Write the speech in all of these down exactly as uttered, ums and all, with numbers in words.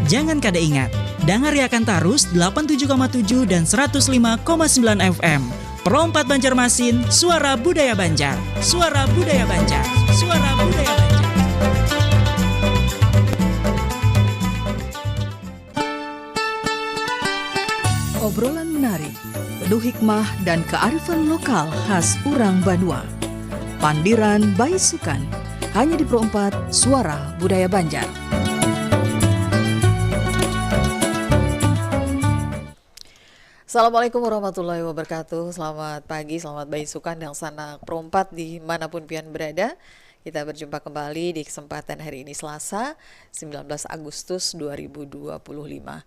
Jangan kada ingat, dangariakan tarus delapan tujuh koma tujuh dan seratus lima koma sembilan F M. Pro empat Banjarmasin, suara budaya Banjar. Suara budaya Banjar. Suara budaya Banjar. Obrolan menarik, penuh hikmah dan kearifan lokal khas urang banua. Pandiran Baisukan, hanya di Pro empat, Suara Budaya Banjar. Assalamualaikum warahmatullahi wabarakatuh. Selamat pagi, selamat baisukan dangsanak Pro empat di manapun pian berada. Kita berjumpa kembali di kesempatan hari ini Selasa, sembilan belas Agustus dua ribu dua puluh lima.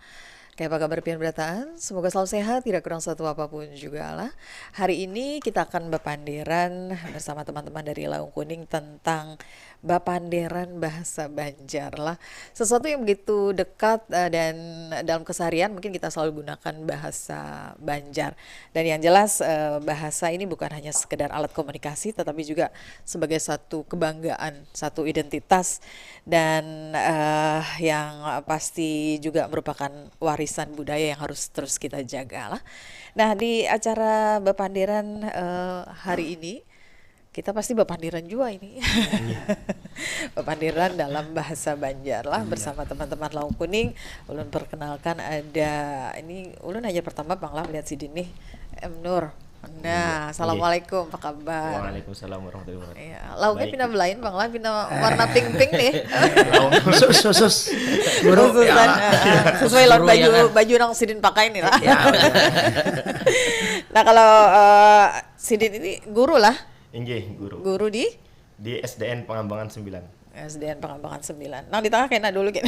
Kaya apa kabar pian berataan? Semoga selalu sehat, tidak kurang satu apapun juga lah. Hari ini kita akan bapanderan bersama teman-teman dari Laung Kuning tentang bapanderan bahasa Banjar lah. Sesuatu yang begitu dekat uh, dan dalam keseharian mungkin kita selalu gunakan bahasa Banjar. Dan yang jelas uh, bahasa ini bukan hanya sekedar alat komunikasi tetapi juga sebagai satu kebanggaan, satu identitas dan uh, yang pasti juga merupakan warisan budaya yang harus terus kita jaga lah. Nah, di acara bapanderan uh, hari ini kita pasti bapandiran juga ini. Iya. Bapandiran dalam bahasa Banjar lah. Iya. Bersama teman-teman Laung Kuning. Ulun perkenalkan ada ini ulun hanya pertama pang lah melihat sidin nih. M Nur. Nah, iya. Assalamualaikum, apa kabar? Waalaikumsalam warahmatullahi wabarakatuh. Iya. Lauknya pina belain pang lah, pina warna pink-pink nih. Khusus, khusus. Guru. Khususan, ya. Uh, sesuai lawan baju, ya, kan? Baju nang sidin pakai nih lah. Ya. Nah, kalau uh, sidin ini guru lah. Inggih, guru. Guru di? Di S D N Pangambangan sembilan. S D N Pangambangan sembilan. Nang di tengah kena dulu kena.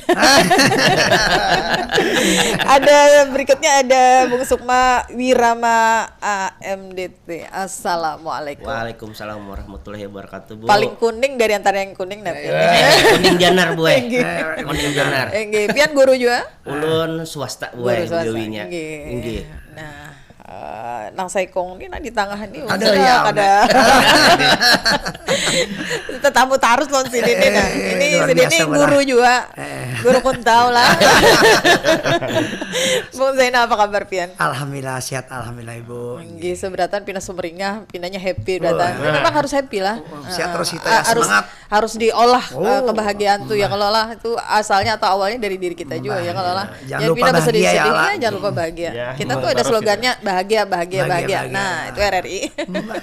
Ada berikutnya ada Bung Sukma Wirama A M D T. Assalamualaikum. Waalaikumsalam warahmatullahi wabarakatuh, Bu. Paling kuning dari antara yang kuning nanti. Eh, kuning janar, Bu. Kuning janar. Enggih. Pian guru juga? Ulun swasta, Bu. Guru swasta. Inggih. Nah, Uh, nang saikung ni nah di tangah ni ada ya, ada. Tetamu tarus lawan sini ni nah. Ini sini ni guru juga. Eh. Guru kuntau lah. Bung Zainal, apa kabar pian? Alhamdulillah sehat, alhamdulillah Ibu. Nggih, seberatan pina sumringah, pinanya happy beratan. Memang harus happy lah. Sehat terus kita ya, semangat. Harus diolah uh, kebahagiaan tuh ya kalau lah itu asalnya atau awalnya dari diri kita juga ya kalau lah. Jangan lupa bahagia ya, jangan lupa bahagia. Ya, kita tuh ada slogannya bahagia, bahagia, bahagia. Nah, itu R R I.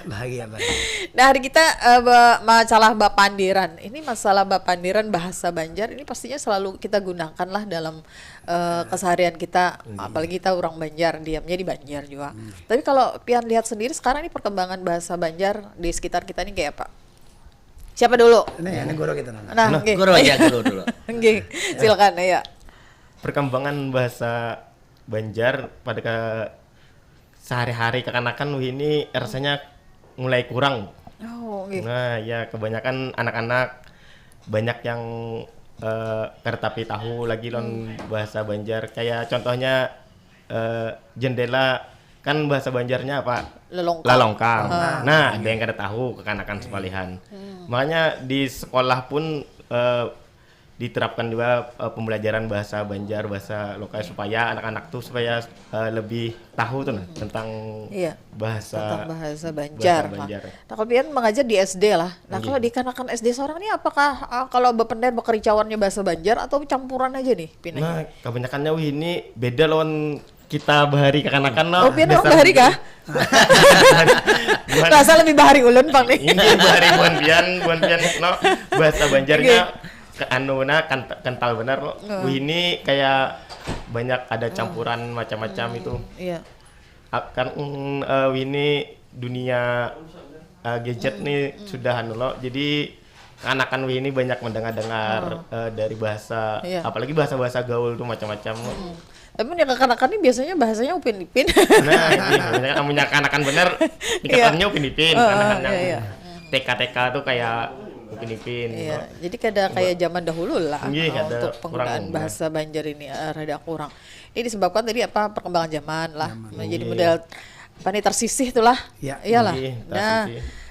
Bahagia, bahagia. Nah, hari kita uh, masalah bapandiran. Ini masalah bapandiran bahasa Banjar ini pastinya selalu kita gunakan lah dalam uh, keseharian kita. Apalagi kita orang Banjar, diamnya di Banjar juga. Tapi kalau pian lihat sendiri sekarang ini perkembangan bahasa Banjar di sekitar kita ini kayak apa? Siapa dulu? Ini, ini guru kita nana. Nah, nah guru aja dulu dulu. Nggih, silakan ya. Perkembangan bahasa Banjar pada ke sehari-hari kekanakan ini rasanya mulai kurang. Oh, okay. Nah, ya kebanyakan anak-anak banyak yang uh, keretapi tahu lagi lon hmm. bahasa Banjar. Kayak contohnya uh, jendela kan bahasa Banjarnya apa? Lelongkang. Lelongkang. Ah. Nah, ada yang kada tahu kekanakan sekalian. Hmm. Makanya di sekolah pun uh, diterapkan juga uh, pembelajaran bahasa Banjar, bahasa lokal supaya anak-anak tuh supaya uh, lebih tahu tuh nah hmm. tentang iya. bahasa tentang bahasa Banjar. Bahasa Banjar. Nah, kalau pian mengajar di S D lah. Nah, iya. Kalau di kanakan S D seorang ini apakah uh, kalau bepender bekericauannya bahasa Banjar atau campuran aja nih pinanya? Nah, kebanyakannya wih ini beda lawan kita bahari kekanakan no. Oh, pian bahari kah? Rasa lebih bahari ulun pang nih. Ini bahari buan pian, buan pian no. Bahasa Banjarnya okay. Ke, anu nah kental benar no. Hmm. Wih ini kayak banyak ada campuran hmm. macam-macam hmm. itu. Iya. Akan mm, uh, wih ini dunia uh, gadget hmm. nih hmm. sudah anu lo. Jadi kanakan wih ini banyak mendengar-dengar oh. uh, dari bahasa iya. Apalagi bahasa-bahasa gaul tuh macam-macam. Hmm. Tapi punya kekanakan ini biasanya bahasanya Upin Ipin. Nah, iya, amunnya kekanakan bener, tingkatannya Upin Ipin, uh, iya, iya. T K T K tuh kayak Upin Ipin. Iya, jadi kada kayak zaman dahulu lah. Iya, uh, untuk penggunaan bahasa Banjar ini uh, rada kurang. Ini disebabkan tadi apa perkembangan zaman lah. Zaman. Menjadi model apa nih tersisih tuh lah. Ya. Iyalah. Iya, nah,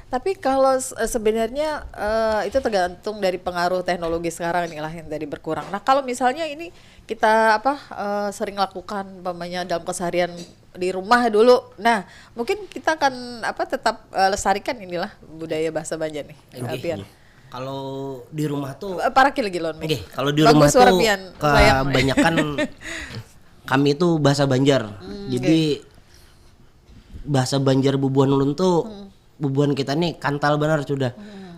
Tapi kalau se- sebenarnya eh, itu tergantung dari pengaruh teknologi sekarang nih lah yang tadi berkurang. Nah, kalau misalnya ini kita apa eh, sering lakukan umpamanya dalam keseharian di rumah dulu. Nah, mungkin kita akan apa tetap eh, lestarikan inilah budaya bahasa Banjar nih. Oke. Alfian. Kalau di rumah tuh Eh, Parakil gilon nih. Oke, kalau di Bagus rumah suara tuh pian, sayang. Kebanyakan kami tuh bahasa Banjar. Jadi bahasa Banjar bubuhan ulun tuh bubuhan kita nih kantal benar sudah.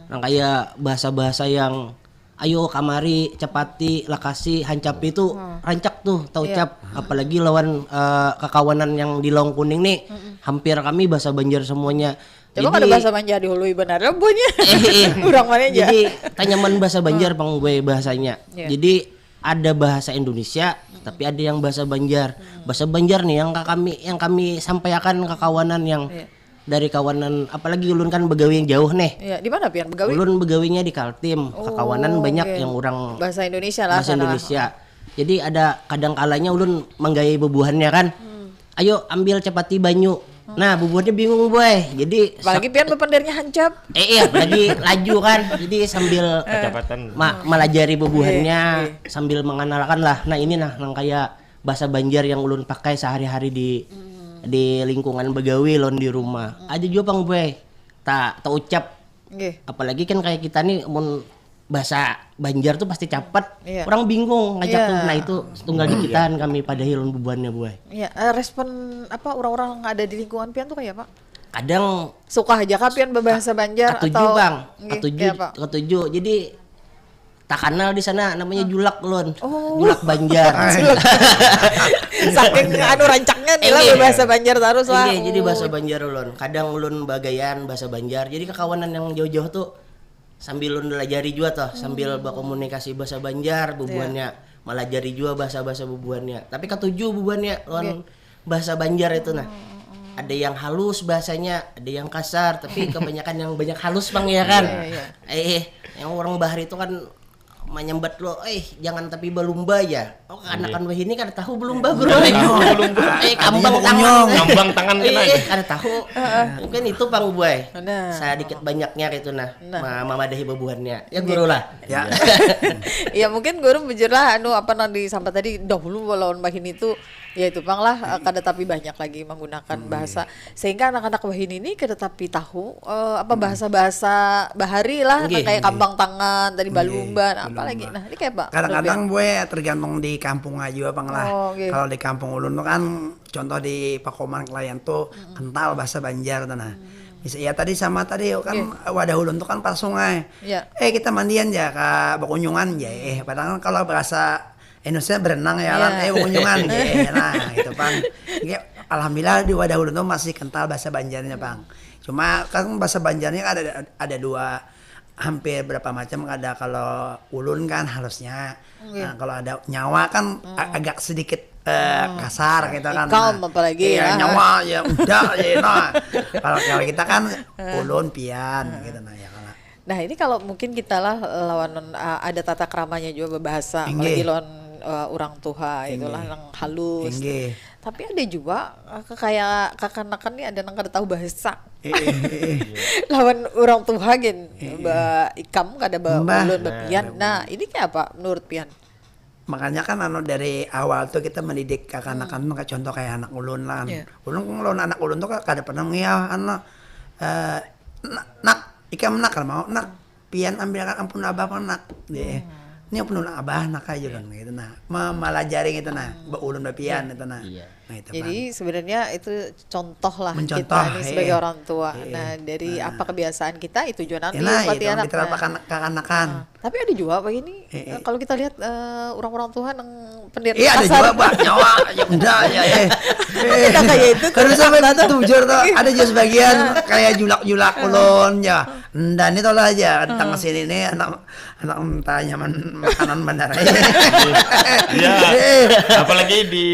Nang kayak bahasa-bahasa yang ayo kamari, cepati, lakasi, hancapi itu rancak tuh taucap. Apalagi lawan eh, kakawanan yang di Laung Kuning nih, hampir kami bahasa Banjar semuanya. Coba kada bahasa Banjar dihului benar lah bunya. Eh, eh. Urang mana aja. Jadi tanyaman bahasa Banjar pang gue bahasanya. Iya. Jadi ada bahasa Indonesia, tapi ada yang bahasa Banjar. Bahasa Banjar nih yang ka- kami yang kami sampaikan ke kawanan yang Iya. Dari kawanan, apalagi ulun kan begawi yang jauh nih. Iya, di mana pian begawi? Ulun begawinya di Kaltim, kakawanan Oh, banyak oke. Yang orang Bahasa Indonesia lah bahasa sana lah. Indonesia. Jadi ada kadang kalanya ulun menggawe bebuhannya kan. Ayo ambil cepati banyu. Nah, bebuhannya bingung boy. Jadi Apalagi pian bependernya hancap. Eh iya, apalagi laju kan. Jadi sambil Kecepatan. ma- melajari bebuhannya sambil mengenalkan lah. Nah, ini nah nang kayak bahasa Banjar yang ulun pakai sehari-hari di di lingkungan begawi lon di rumah. Ada juga pang boy. Tak tak ucap. Nggih. Apalagi kan kayak kita nih mun bahasa Banjar tuh pasti capet. Iya. Orang bingung ngajak Iya. tuh. Nah, itu setunggal dikitaan kami pada hilun bebuhannya boy. Iya, eh, respon apa orang-orang yang ada di lingkungan pian tuh kayak apa? Kadang Suka aja kah pian berbahasa Banjar katuju atau bang, Nggih, katuju kayak apa? Katuju. Jadi tak kenal di sana namanya julak lon. Oh. Julak Banjar. Saking anu rancaknya nih lah Iya. berbahasa Banjar terus lah. Iya, jadi bahasa Oh. Banjar ulun. Kadang ulun bagaian bahasa Banjar. Jadi kekawanan yang jauh-jauh tuh sambil ulun lajari juga tuh, sambil berkomunikasi bahasa Banjar bubuhannya, melajari juga bahasa-bahasa bubuhannya. Tapi katuju bubuhannya lawan bahasa Banjar itu nah. Ada yang halus bahasanya, ada yang kasar, tapi kebanyakan yang banyak halus bang ya kan. Iya, iya. Eh, yang orang bahari itu kan menyambat lo, eh jangan tapi belumba ya. Oh, kanakan wahini kada tahu belumba bro. Eh kambang tangan. Kambang tangan kena Eh, aja. eh, kada tahu. Mungkin itu pang boy. Nah. Sedikit banyaknya gitu nah. Nah. Ma- Mamadahi bebuhannya. Ya guru lah. Ya. Ya mungkin guru bujur lah anu apa nang disambat tadi dahulu lawan bahin itu ya itu pang lah eh, kada tapi banyak lagi menggunakan bahasa sehingga anak-anak wahini ini kada tapi tahu eh, apa bahasa-bahasa bahari lah Nggih, nang kayak nggih. Kambang tangan tadi balumba nah, apa Balumba. Lagi nah ini kayak apa Kadang-kadang gue tergantung di kampung aja bang lah. Oh, oke. Kalau di kampung ulun tuh kan contoh di Pakoman Kelayan tuh kental bahasa Banjar tuh nah. Bisa ya tadi sama tadi kan wadah ulun tuh kan pas sungai. Iya. Eh kita mandian ya ke Bakunjungan ya. Eh padahal kalau bahasa Indonesia berenang ya kan, Iya. Eh Bakunjungan ya. Nah gitu bang. Ya, alhamdulillah di wadah ulun tuh masih kental bahasa Banjarnya bang. Cuma kan bahasa Banjarnya kan ada ada dua hampir berapa macam ada kalau ulun kan halusnya. Nah, kalau ada nyawa kan a- agak sedikit eh, kasar gitu kan. Ikam Nah, apalagi iya, ya. Nyawa ya udah ya nah. Kalau kalau kita kan ulun pian gitu nah ya kalau. Nah ini kalau mungkin kita lah lawan uh, ada tata kramanya juga berbahasa Inggih. Apalagi lawan uh, orang tuha itulah yang halus. Inggih. Tapi ada juga uh, ke- kayak kakanakan nih ada nang kada tahu bahasa. Eh, eh, eh, eh. Lawan orang tuha gin ba ikam kada ba Mbah. ulun bapian. Nah, ini kayak apa menurut pian? Makanya kan anu dari awal tuh kita mendidik kakanakan tuh kayak contoh kayak anak ulun lah. Iya. Ulun kan lawan anak ulun tuh kada pernah ngiau anu eh nak, nak ikam nak kalau mau nak pian ambilkan ampun abah pang nak. Deh. Ini ampun abah nak aja ulun gitu nah. Memalajari gitu nah. Ba ulun bapian gitu nah. Iya. Nah itu Jadi sebenarnya itu contoh lah Mencontoh, kita nih sebagai eh. orang tua. Eh, Nah, dari apa kebiasaan kita itu juga nanti Ya, nah, pati itu anak. diterapkan Nah. Kakanakan. Nah, tapi ada juga begini Eh, eh. kalau kita lihat eh, orang-orang tua nang pendir Iya ada kasar. Juga bah nyawa ya udah ya eh. Tidak kayak itu tuh, Terus sampai kata tuh. Bujur tuh ada juga sebagian kayak julak-julak ulun ya. Nda ni tolong aja datang ke sini nih anak anak entah nyaman makanan benar. Iya. Apalagi di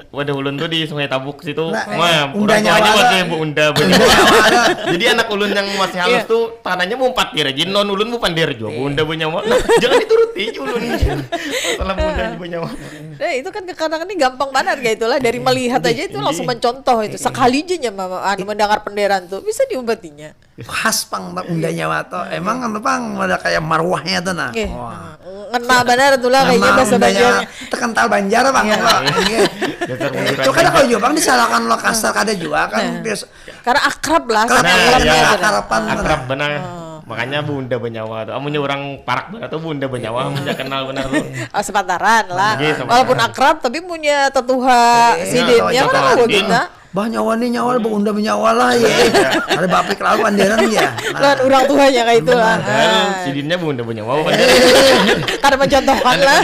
wadah ulun tuh di Sungai Tabuk situ. Nah, Wah, unda orang tuanya nyawa masih lah. Bu Unda Unda banyawa. nyawa lah. Jadi anak ulun yang masih halus Iya. Tuh tanahnya mau empat dir aja non ulun mau pandir juga Bu Unda banyawa. Nah, jangan dituruti aja ulun. Masalah Bu Unda banyawa. Nah, itu kan kadang ini gampang banget kayak itulah dari melihat aja itu langsung mencontoh itu. Sekali aja nya mama anu mendengar penderan tuh bisa diubatinya. Khas pang unda Nyawa tuh. Emang anu pang ada kayak marwahnya tuh nah. Nggih. Wah. Ngena benar tuh lah kayaknya bahasa Banjarnya. Terkental Banjar pang. Iya. Iya. Itu kada kau juga pang disalahkan lo kasar kada juga kan. Nah. Biasa. Karena akrab lah. Akrab, nah, akrab, ya, akrab benar. Oh. Makanya bunda benyawa tuh. Amunnya orang parak benar tuh bunda benyawa, amunnya kenal benar tuh. Oh, sepantaran lah. Iya, sepantaran. Walaupun akrab tapi punya tetuha sidinnya kan aku kita. Bah nyawa nih nyawa hmm. Bunda menyawa lah ya. Ada bapik lalu panderan ya. Nah. Lawan orang tuhanya kayak itu lah. Nah, sidinnya bunda menyawa panderan. Karena mencontohkan lah.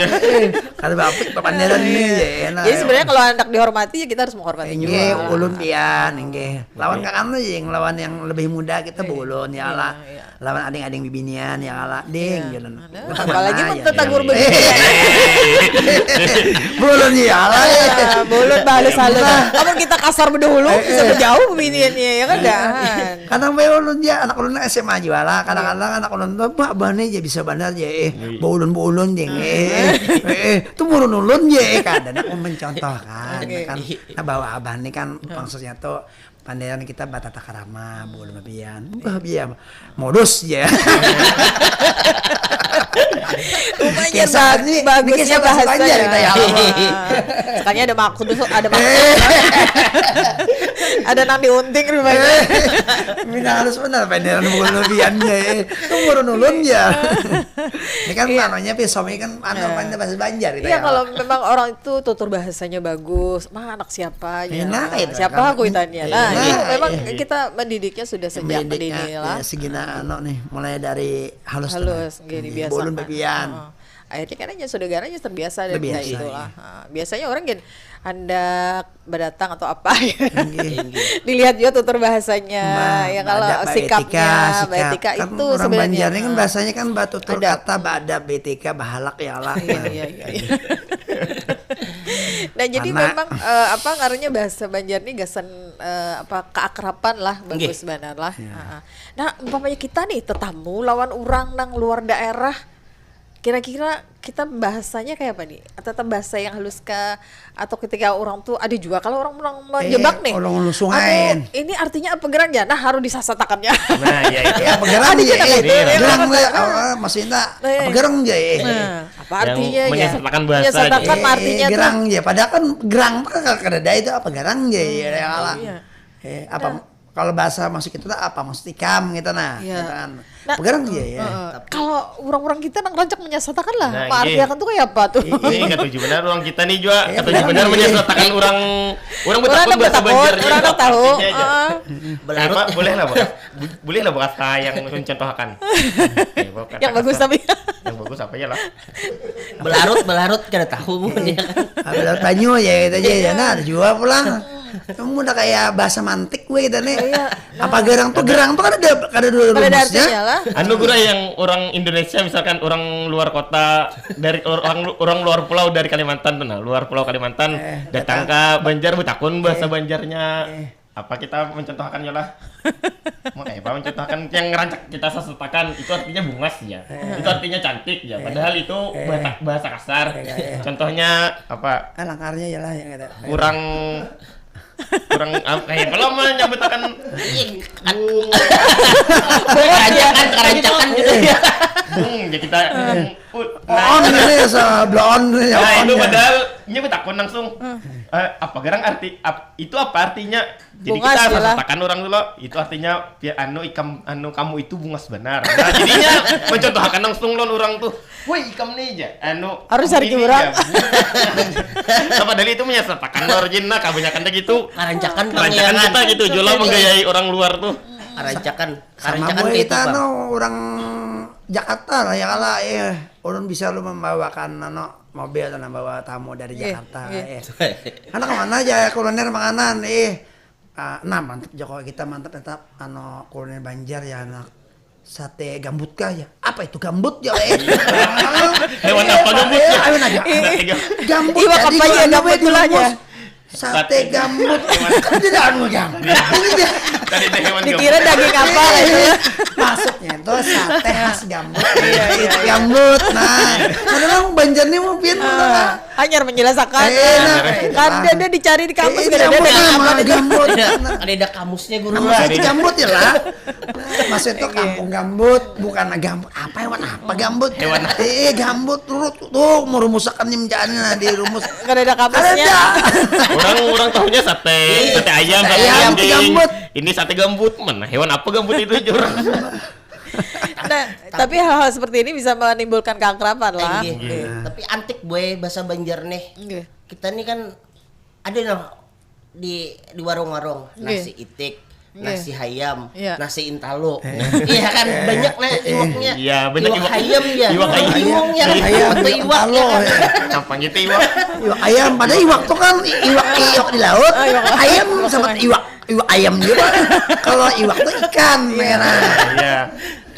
Ada bapik panderan nih ya. Nah, jadi sebenarnya kalau anak dihormati ya kita harus menghormati. Iya, ulun pian, enggak. Lawan kakak yang lawan yang lebih muda kita bulun ya lah. Iya, iya. Lawan ading-ading bibinian ya lah, ding. Iya. Gitu. Apalagi mun tetagur begini. Bulun ya lah. Iya, bulun bahalus-halus. Amun kita kasar bedahulu bisa bejauh bibiniannya ya kan dahan. Kadang bae ulun ja anak ulun S M A jua lah. Kadang-kadang anak ulun tuh bah bah nih ja bisa banar ja eh baulun-baulun jeng eh. Eh, eh, tu murun ulun ja eh kada nak mencontohkan kan. Nah, bahwa abah nih kan maksudnya tuh panderan kita batata karama, bulu babian. Bah biam. Modus ya. Rupanya bagusnya bahasa ya. Kita ya Allah. Sekalinya ada makudus, ada makudus. Ada nang diunting rupanya. Mina harus benar panderan bulu babian ya. Itu murun ulun ya. Ini kan namanya pisau ini kan anu kan bahasa Banjar kita. Iya, kalau memang orang itu tutur bahasanya bagus, mah anak siapa ya. Enak, enak, siapa kan? Kuitannya. Nah, enak, itu memang iya. Kita mendidiknya sudah sejak dini lah. Ya, segina anu nih, mulai dari halus. Halus, gini biasa. Bolon babian. Akhirnya kan aja sudah garanya terbiasa dan terbiasa, itulah. Iya. Biasanya orang gini, hendak berdatang atau apa ya. Dilihat juga tutur bahasanya, nah, ya kalau sikapnya, betika, betika kan itu orang sebenarnya. Banjar ini kan bahasanya kan batutur kata, ada betika, bahalak ya lah. Iya, iya, iya. Nah, jadi memang uh, apa ngarannya bahasa Banjar nih gasan uh, apa keakraban lah, bagus benar lah. Ya. Uh-uh. Nah, umpamanya kita nih tetamu lawan orang nang luar daerah, kira-kira kita bahasanya kayak apa nih? Tetap bahasa yang halus kah? Atau ketika orang tuh ada juga kalau orang orang menjebak nih. Orang orang sungai. Ini artinya apa gerang ya? Nah, harus disasatakannya. Nah, iya iya. Apa gerang ya? Gerang ya. Maksudnya apa gerang ya? Nah, apa artinya ya? Menyasatakan bahasa. Menyasatakan artinya gerang ya. Padahal kan gerang kada ada itu apa gerang ya? Iya. Eh, apa kalau bahasa masuk itu apa maksud ikam gitu nah, ya. Gitu kan. Nah, pegarang dia ya. Uh, kalau orang-orang kita nang rancak menyasatakan lah, nah, iya. Artiakan tuh kayak apa tuh? Ini kata benar orang kita nih juga, iya, kata benar menyasatakan orang orang betakun bahasa Banjar. Orang tahu. Belarut. Boleh lah, boleh lah bahasa yang mencontohkan. Yang bagus tapi. Yang bagus apa ya lah? Belarut, belarut kada tahu pun ya. Belarut banyu ya itu aja ya. Nah, juga pulang. Kamu udah kayak bahasa mantik gue gitu nih. Iya. Apa gerang tuh gerang tuh kan ada ada dua rumusnya. Anu guna yang orang Indonesia misalkan orang luar kota dari orang orang luar pulau dari Kalimantan tuh nah, luar pulau Kalimantan eh, datang ke Banjar betakun bahasa eh, Banjarnya. Eh. Apa kita mencontohkan ya lah? Mau kayak apa mencontohkan yang rancak kita sasetakan itu artinya bungas ya. Eh. Itu artinya cantik ya. Padahal itu bahasa, bahasa kasar. Contohnya apa? Alangkarnya ya lah yang ada. Kurang kurang apa kayak belum menyebutakan keranjakan keranjakan gitu ya bung ya kita on ini ya sebelon ya nah itu padahal ini aku takon langsung eh, apa gerang arti ap, itu apa artinya jadi kita sasakan orang dulu itu artinya anu ikam anu kamu itu bungas benar nah, jadinya mencontohkan langsung lawan orang tuh Woi, ikam nih ja, anu harus hari orang. Apa dari itu menyesatakan lo Jin nah kebanyakan teh gitu. Karancakan karancakan kita gitu, jola menggayai orang luar tuh. Karancakan, karancakan gitu. Kita no orang Jakarta lah ya kalah eh orang bisa lu membawakan ano mobil dan membawa tamu dari Jakarta eh. Anak kemana aja ya kuliner makanan eh. Ah, nah mantap Joko kita mantap tetap ano kuliner Banjar ya anak sate gambut kah ya? Apa itu gambut ya? Eh? Hewan apa gambut ya? Ayo nanya. Gambut iwak apa ya gambut tulahnya? Sate gambut. Kan tidak anu ya. Ini dia. Dikira daging apa gitu. Maksudnya itu sate khas gambut. Iya, iya, gambut. Nah, kadang Banjar nih mau pian mana? Hanyar menjelaskan. Eh, nah, Kan ada dicari di kamus gak ada daging apa gitu. Gambut. Ada ada kamusnya guru. Maksudnya itu gambut ya lah. Maksudnya itu kampung gambut, bukan gambut. Apa hewan apa gambut? Hewan. Eh, gambut turut tuh mau rumusakan yang menjadi nah di rumus. Gak ada kamusnya. Ada. Orang orang tahunya sate, sate ayam, sate Ayam kambing. gambut. Ini sate gambut. Mana hewan apa gambut itu, Jur? Nah, tapi hal-hal seperti ini bisa menimbulkan keakraban lah. Inggih. Tapi antik boy bahasa Banjar nih. Nggih. Kita nih kan ada nah di di warung-warung nasi itik, nasi hayam, Iya. nasi intalu. Iya kan banyak nah iwaknya. Iya, bener, Iwak iwak. Hayam ya. Iwak hayam. Bingung ya. Hayam, Atau iwak ya. intalu. Gampang gitu iwak. Iwak ayam, padahal iwak tuh kan iwak iwak di laut. Ayam sama iwak iwak ayam juga. Kalau iwak tuh ikan merah. Iya.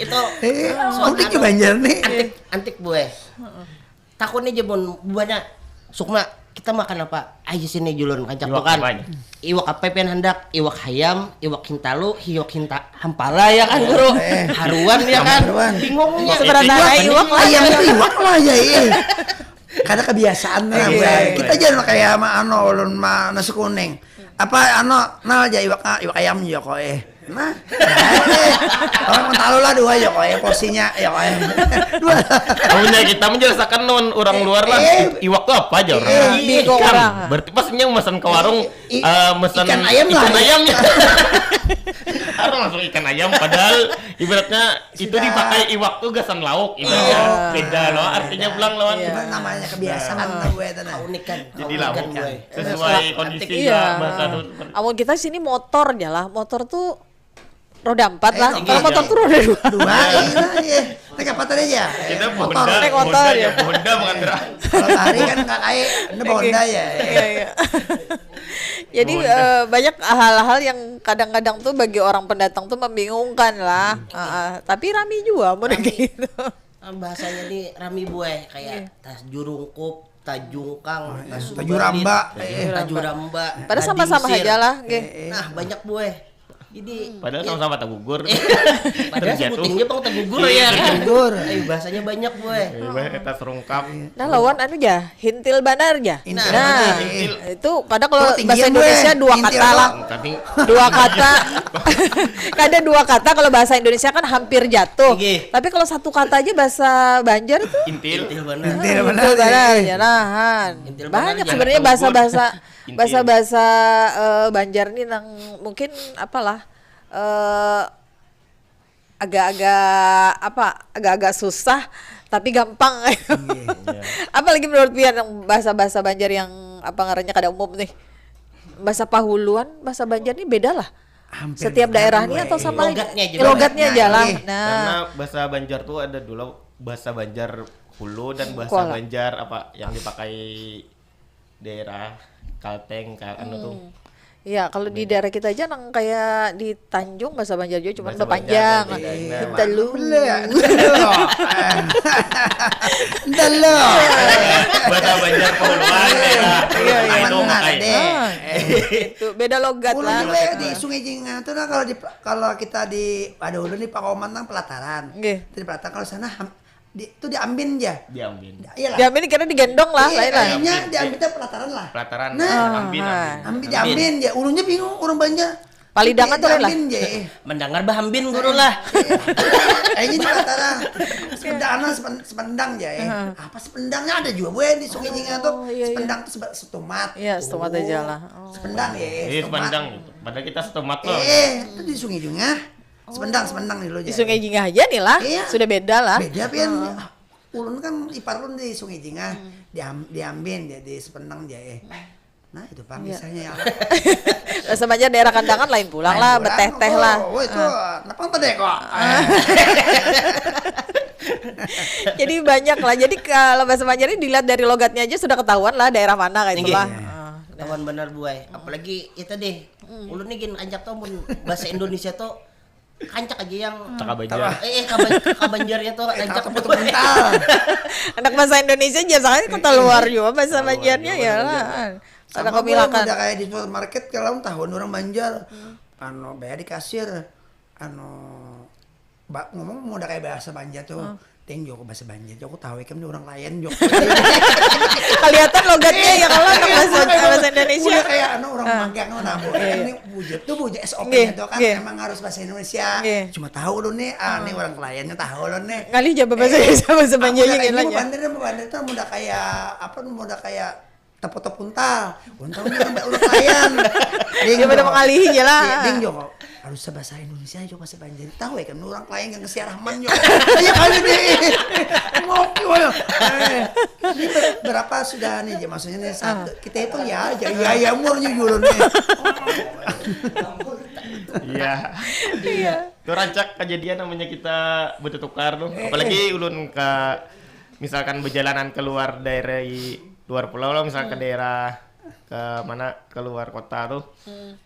Itu Eh, udah ke Banjar nih. Antik antik boy. Takutnya aja mun buahnya Sukma kita makan apa aja sini julun kancak Iwak tuh kan. Apanya? Iwak apa pian handak? Iwak hayam, iwak hintalu, iwak hinta hampala ya kan guru. Haruan ya kan. Haruan. Bingung ya. Sebenarnya iwak Ayam itu iwak lah ya. Iya. Karena kebiasaan lah. Iya. Kita jangan kayak sama ano ulun ma nasi kuning. Apa ano nah aja iwak iwak ayam juga kok eh. Nah, orang tahu lah dua ya kok ya porsinya ya kok ya. Dua. Kamunya kita menjelaskan non orang luar lah. Iwak tuh apa aja orang? Iya, bingung Ikan. Orang. Berarti pas yang mesen ke warung I- eh, mesen ikan ayam lah. Ikan ayam ya. Orang langsung ikan ayam padahal ibaratnya itu dipakai iwak tuh gasan lauk ibaratnya beda loh artinya pulang lawan Itu namanya kebiasaan lah gue itu nah. Keunikan. jadi Keunikan lauk boy. Sesuai kondisi Iya. lah bahasa tuh Amun kita sini motor ya lah. Motor tuh roda empat lah. Eh, Kalau iya. Motor tuh roda dua. Dua ini iya. Naik apa tadi aja? kita Motor. Honda Naik motor, Honda ya. Ya Honda mengantar Kalau hari kan kakak eh ini Honda ya. Iya, iya. Jadi eh, banyak hal-hal yang kadang-kadang tuh bagi orang pendatang tuh membingungkan lah. Heeh. Tapi rami juga mau gitu. Ah, bahasanya nih rami boy kayak tas jurungkup, tajungkang, tas Tajuramba. Eh, tajuramba. Padahal sama-sama tadingsir. Aja lah, nggih. Nah, banyak boy. Jadi padahal sama-sama tagugur padahal terjatuh sebutingnya pang tegugur ya kan. Gugur. Eh, bahasanya banyak boy. Ibarat tas rungkap Nah, lawan anu ja, hintil banar ja. Hintil Nah, banar, iya. Itu kadang kalau Oh, tinggi bahasa ya, Indonesia boy. dua Hintil kata lah. doang. Tapi Dua kata. Kada dua kata kalau bahasa Indonesia kan hampir jatuh. Nggih. Tapi kalau satu kata aja bahasa Banjar tuh intil Intil benar. Hintil Hintil benar. banar Iya. ya nahan. Hintil benar Banyak ya. Sebenarnya bahasa-bahasa Intil. bahasa-bahasa eh, Banjar nih nang mungkin apalah eh agak-agak apa agak-agak susah tapi gampang. Apalagi menurut pian yang bahasa-bahasa Banjar yang apa ngarannya kada umum nih. Bahasa Pahuluan, bahasa Banjar nih beda lah. Hampir Setiap mirip, daerah nih boy. atau sama Logatnya aja, Eh, logatnya logatnya, aja lah. iya. Nah, karena bahasa Banjar tuh ada dulu bahasa Banjar hulu dan bahasa Kuala. Banjar apa yang dipakai daerah Kalteng kal anu tuh Iya, kalau di daerah kita aja nang kayak di Tanjung bahasa Banjar juga cuman Bahasa bepanjang. Banjar, iya, iya. Telu. Entah lo. bahasa Banjar Pahuluan daerah Iya, iya. itu Benar, pakai deh. Itu beda logat Ulun lah. juga di Sungai Jinga tuh nah kalau di kalau kita di ada ulun di Pakoman nang pelataran. Nggih. Di pelataran kalau sana ham- di, itu diambin aja. diambin Iya lah. Diambin kira digendong lah, Iya, lain lah. Akhirnya diambin tuh pelataran lah. pelataran Nah, ambin ah. ambin Ambil diambin ya, ulunnya bingung orang banyak. Palidangan tuh, Lela. Diambin ya. Mendengar bahambin guru lah. Akhirnya di pelataran sependang anak sepen- sependang ya. Apa sependangnya ada juga boy di Sungai Jinga tuh. Iya, iya. Sependang tuh sebe- setumat. Iya, setumat aja lah. Oh. Sependang ya. Iya Setumat. Sependang gitu. Padahal kita setumat loh. Eh, itu di Sungai Jinga. Sependang, sependang nih lo Di Sungai Jinga aja nih lah, Iya. Sudah beda lah. Beda pian. Ah, ulun kan ipar ulun di Sungai Jinga. Diam, diambin ya di Sependang ya. Eh. Nah, itu pang kisahnya ya. Bahasa Banjar daerah Kandangan lain pulang lah, betehteh lah. Oh, itu kenapa tadi kok? Jadi banyak lah. Jadi kalau bahasa Banjar ini dilihat dari logatnya aja sudah ketahuan lah daerah mana kayak Iya. itulah. Ketahuan benar buai. Apalagi itu deh. Ulun nih gin ajak tuh mun bahasa Indonesia tuh kancak aja yang Cakap aja. eh eh kaban kabanjarnya tuh kancak Kamu tuh mental. Anak bahasa Indonesia aja soalnya kota luar juga bahasa Banjarnya ya lah. Ada Sama kemilakan. Udah kayak di supermarket kalau tahun orang Banjar. anu, bayar di kasir, anu, ba- ngomong mudah kayak bahasa Banjar tuh. Ding, joko bahasa Banjar, joko tahu ikam ni orang lain, joko. Kelihatan logatnya ya kalau anak bahasa, bahasa Indonesia. Udah kayak anu orang magang, nah, Bu. Ini bujur tuh, bujur S O P-nya tuh kan emang harus bahasa Indonesia. Cuma tahu lu nih, ah, nih orang kliennya tahu lu nih. Ngalih jawab bahasa Indonesia, bahasa Banjar Udah kayak aja ini lah. Banjar, Banjar tuh udah kayak apa, udah kayak tepotop untal. Untung dia udah udah klien. Ding, Dia pada joko. Mengalihi aja lah. Ding, joko. Harus bahasa Indonesia, joko, bahasa Banjar. Tahu ya kan orang klien yang kesiaraman, joko. Iya kali deh. Mau kiwal. Eh, ini ber- berapa sudah nih, maksudnya nih satu. Kita hitung ya, aja ya ya mau nyujulun nih. Iya. Iya. Itu rancak kejadian namanya kita bertukar tuh. Apalagi ulun ke misalkan perjalanan keluar dari luar pulau lah, misalkan ke daerah ke mana, keluar kota tuh.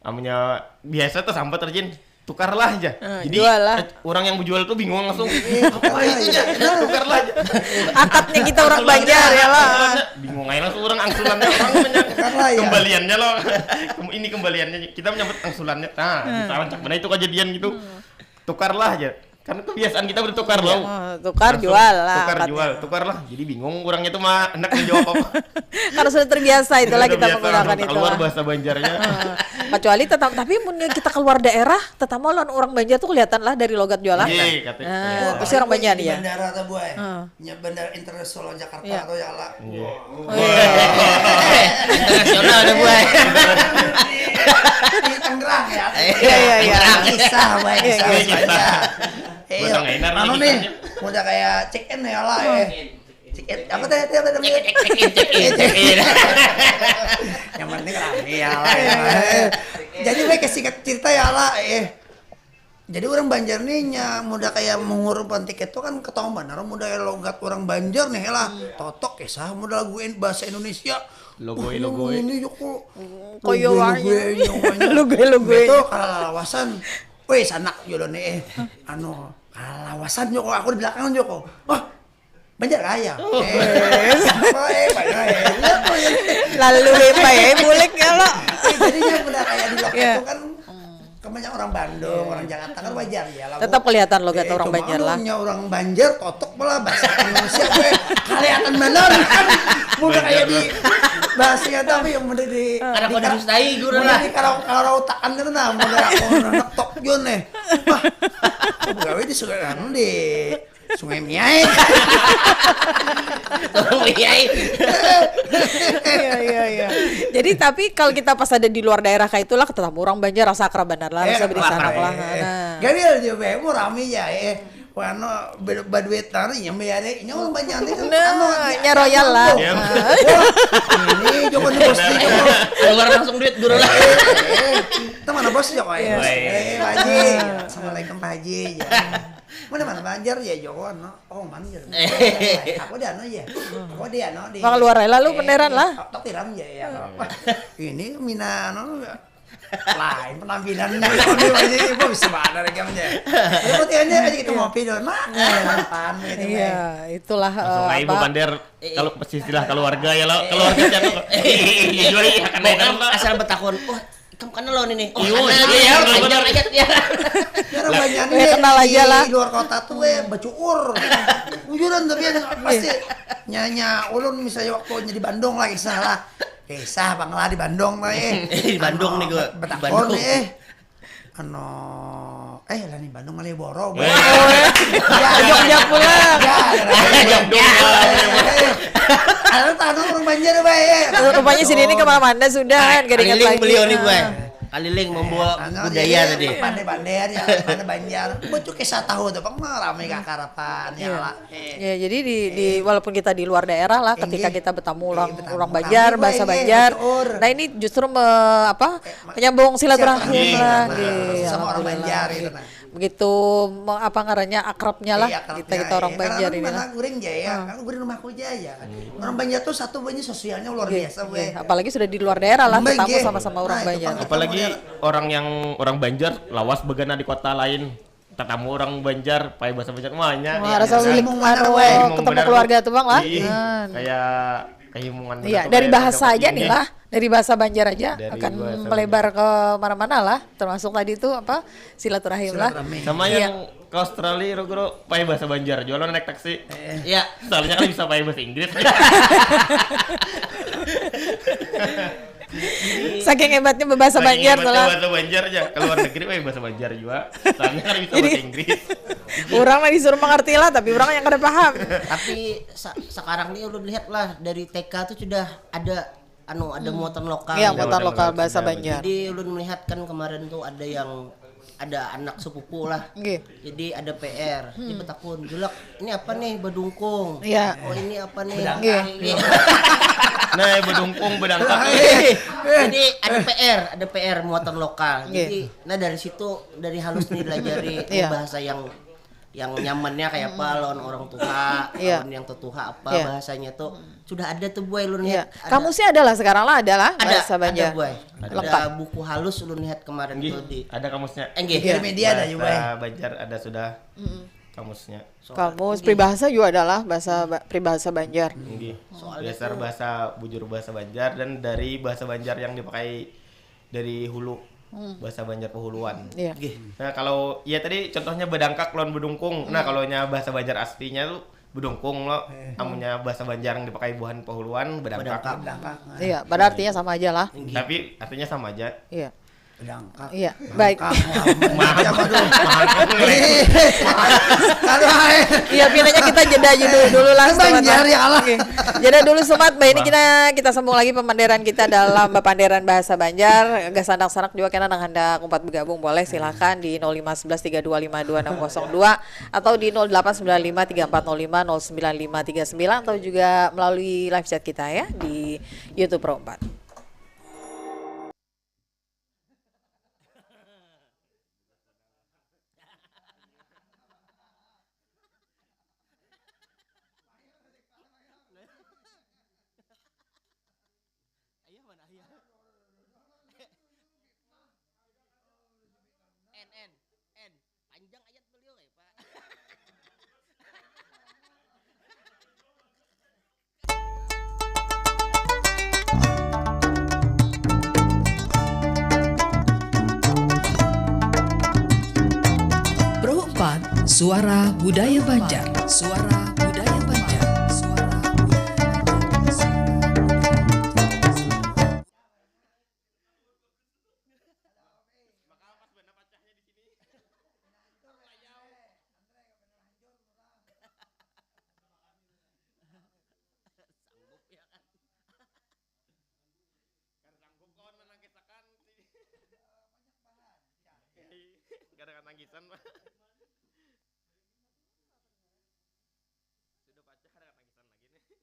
Amunnya biasa tuh sambat terjun, tukarlah aja. Eh, Jadi jual lah. eh, orang yang menjual tuh bingung langsung. Iya, tukarlah aja. Tukarlah aja. Akadnya kita orang Banjar ya lah. Bingung aja langsung orang angsulannya orang banyak. Tukarlah ya. Kembaliannya loh. Kem- ini kembaliannya kita menyambut angsulannya. Nah, kita rancak benar itu kejadian gitu. Tukarlah aja. Karena kebiasaan kita bertukar loh. Oh, tukar Langsung jual lah. Tukar Akadnya. Jual, tukarlah. Jadi bingung orangnya tuh mah hendak menjawab apa. Karena sudah terbiasa itulah Udah kita biasa, menggunakan langsung itu. Keluar Lah. Bahasa Banjarnya. Kecuali tetap, tapi mun kita keluar daerah, tetap lawan orang Banjar tuh kelihatan lah dari logat jual lah. Iya, kata- Nah, iya. Pasti orang Banjar Di ya. Bandara tuh, boy. Heeh. Ya bandara internasional Jakarta Iya. tuh ya lah. Oh, iya. Internasional ada buah. Di Tangerang ya. Iya, iya, iya. Kisah, boy. Iya, Kisah, iya. kisah. Buat orang enak Anu nih nih, kisahnya. Udah kayak check in ya lah, eh. Check in. Apa tadi, tadi apa namanya? Check in, check in, check in. Yang penting rame ya lah. Eh. Jadi, baik, singkat cerita ya lah, eh. Jadi orang Banjar nih nya mudah kayak mengurumkan tiket tuh kan ketahuan benar mudah kayak logat orang Banjar nih lah. Totok kisah mudah lagu in- bahasa Indonesia. Logoi, Uh, logoi. Ini joko. Koyo Logoi, wangi. logoi, logoi. Logoi, logoi. Itu kalau lawasan. Weh, sanak jodoh nih, eh. Anu, kalau lawasan joko aku di belakang joko. Wah, Banjar Raya. Eh, apa, eh, Banjar Raya. Iya, apa ya? Lalu apa ya, bulik ya lo. Eh, jadinya udah kayak di loket Iya. Itu kan kebanyakan orang Bandung, orang Jakarta kan wajar ya lah. Tetap kelihatan logat orang Cuma Banjar lah. Nya orang Banjar totok malah bahasa Indonesia gue kelihatan benar kan. Udah kayak di bahasanya tapi yang udah di Karena di kau didustai, guru udah lah. Di kalau kalau takan itu nah, udah aku anak tok Jon nih. Wah, aku gawe di Sungai anu di Sungai Miai. Tolong, Yai. Iya, iya, iya. Jadi tapi kalau kita pas ada di luar daerah kayak itulah, ketemu orang Banjar, rasa akrab benar lah, Eh, rasa beri lapar, sanak lah. eh. Nah. Gawe aja bae, mau rame ya, eh. Wano ber- baduit taruh yang bayar, eh, nya orang Banjar nih kan. Nah, Anu, nya royal lah. Ya. Nah. Ini Joko di bos nih, Joko. Keluar langsung duit dulu lah. Eh, itu mana bos Joko ya? Iya. Eh, Pak Haji. Assalamualaikum Pak Haji. Ya. Mana mana Banjar ya Joko, no. Oh, Banjar. Aku di anu ya. Aku di anu di. Mau keluar aja lah, lu eh, beneran eh, lah. Tok tiram ya ya. Wah, ini mina anu lain penampilan ini Pak Haji, ibu bisa banget lagi aja. Ibu tiannya aja kita ngopi dulu, mak. Depan gitu. Iya, itulah Langsung eh, aja ibu apa? Bandar kalau istilah keluarga ya lo, keluarga siapa? Iya, iya, akan Bokap datang, Pak. Asal betakun, wah, ikam kenal lo ini. Oh, Iya, kenal iya, ya, iya, Banjar iya. aja ya. Orang banyak Eh, kenal di aja lah. Luar kota tuh eh bacuur. Bujuran tapi yang pasti nyanya ulun misalnya waktu jadi Bandung lah kisah lah. Kisah bang lah di Bandung lah eh. Di Bandung nih gua. Di Betakon Bandung. Eh. Ano eh lah nih Bandung Malioboro. Eh. Jogja pulang. Ya, Jogja. Ada tahu orang Banjar baik. Rupanya sini ini kemana-mana sudah kan, gak ingat Keliling lagi. beliau nih, Nah. Boy. Keliling membawa budaya tadi. Pandai-pandai ya, pandai Banjar. Bucu kisah tahu tuh, pang rame kakarapan ya Iya. lah. Ya, jadi di, di walaupun kita di luar daerah lah, ketika Inggih. kita bertamu orang Iya, orang bertamu Banjar, baik, bahasa iya, Banjar. betul. Nah, ini justru me- apa? Menyambung silaturahmi Silaturahmi. lah, Nah, nggih, sama orang alhamdulillah, Banjar nggih. Gitu, nah. Begitu me- apa ngarannya akrabnya lah Iya, akrabnya, kita kita orang iya. Banjar Karena ini mana lah. Guring Jaya, kan Guring rumahku Jaya. Orang Banjar tuh satu banyak sosialnya luar Nggih, biasa nggih. weh. Apalagi sudah di luar daerah lah, Nggih, ketemu nggih. sama-sama orang Nah, itu Banjar. kan. Apalagi orang yang orang Banjar lawas begana di kota lain, tatamu orang Banjar pakai bahasa Banjar wahnya. Wah, rasa Iya. ulik Bingung karo benar, weh. ketemu keluarga tuh bang lah. Ih, Nah. Kayak kehimungan Iya, benar dari tuh, bahasa kayak aja dapat nih ini. Lah. dari bahasa Banjar aja dari akan melebar ke mana-mana lah, termasuk tadi itu apa, silaturahim lah. Sama iya. Yang ke Australia, Rugro, pakai bahasa Banjar jual naik taksi. Iya. Soalnya kan bisa pakai bahasa Inggris. Saking hebatnya berbahasa Banjar tuh lah. Bahasa Banjar aja. Ke luar negeri pakai bahasa Banjar juga. Soalnya kan bisa bahasa Inggris. Orang mah disuruh mengerti lah, tapi orang yang kada paham. Tapi sekarang nih ulun lihat lah dari T K tuh sudah ada anu ada muatan lokal. Iya, muatan lokal bahasa Banjar. Jadi ulun melihat kan kemarin tuh ada yang ada anak sepupu lah. Nggih. Jadi ada P R. Dia betakun, "Julak, ini apa nih bedungkung?" Iya. "Oh, ini apa nih?" Nggih. Nah, bedungkung, bedangkak. Jadi ada P R, ada P R muatan lokal. Nggih. Jadi nah dari situ dari halus nih dilajari bahasa yang yang nyamannya kayak apa lawan orang tua, iya. Lawan yang tetuha apa iya. Bahasanya tuh sudah ada tuh buai lu iya. Lihat. Ada. Kamusnya ada lah sekarang lah ada lah ada, bahasa Banjar. Ada buai. Ada lengkap. Buku halus lu lihat kemarin tuh di ada kamusnya. Enggih. Iya. Di media ada juga. Bahasa Banjar ada sudah mm-mm. Kamusnya. Soal kamus ini. Peribahasa juga adalah bahasa peribahasa Banjar. Enggih. Soal dasar itu. Bahasa bujur bahasa Banjar dan dari bahasa Banjar yang dipakai dari hulu hmm. Bahasa Banjar Pahuluan. Iya. Nah kalau ya tadi contohnya bedangkak lawan bedungkung. Nah hmm. Kalau nya bahasa Banjar aslinya tuh bedungkung lo. Eh. Amunnya bahasa Banjar yang dipakai buhan Pahuluan bedangkak. Bedangkak. Iya, pada artinya sama aja lah. Tapi artinya sama aja. Iya. Bedangkak. Iya, baik. Iya, pilihnya kita jeda dulu lah. Banjar ya Allah. Jeda dulu semat, bah ini kita kita sambung lagi pemanderan kita dalam pemanderan bahasa Banjar. Gasan sanak-sanak juga kena nang handak umpat bergabung boleh silahkan di nol lima sebelas tiga dua lima dua enam kosong dua atau di nol delapan sembilan lima tiga empat nol lima nol sembilan lima tiga sembilan atau juga melalui live chat kita ya di YouTube Pro empat. Ayah mana ayah? N N N panjang ayat beliau kayak pak. Pro empat, suara budaya Banjar. Suara budaya Banjar. Suara budaya Banjar. Suara budaya Banjar. Sanggup ya kan? Kada sanggup kawan manangkisakan. Kada katangkisan, Pak. Sudah pacah, kada katangkisan lagi nih.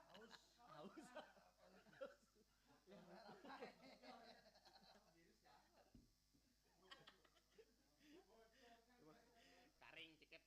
Haus. Haus. Karing ciket.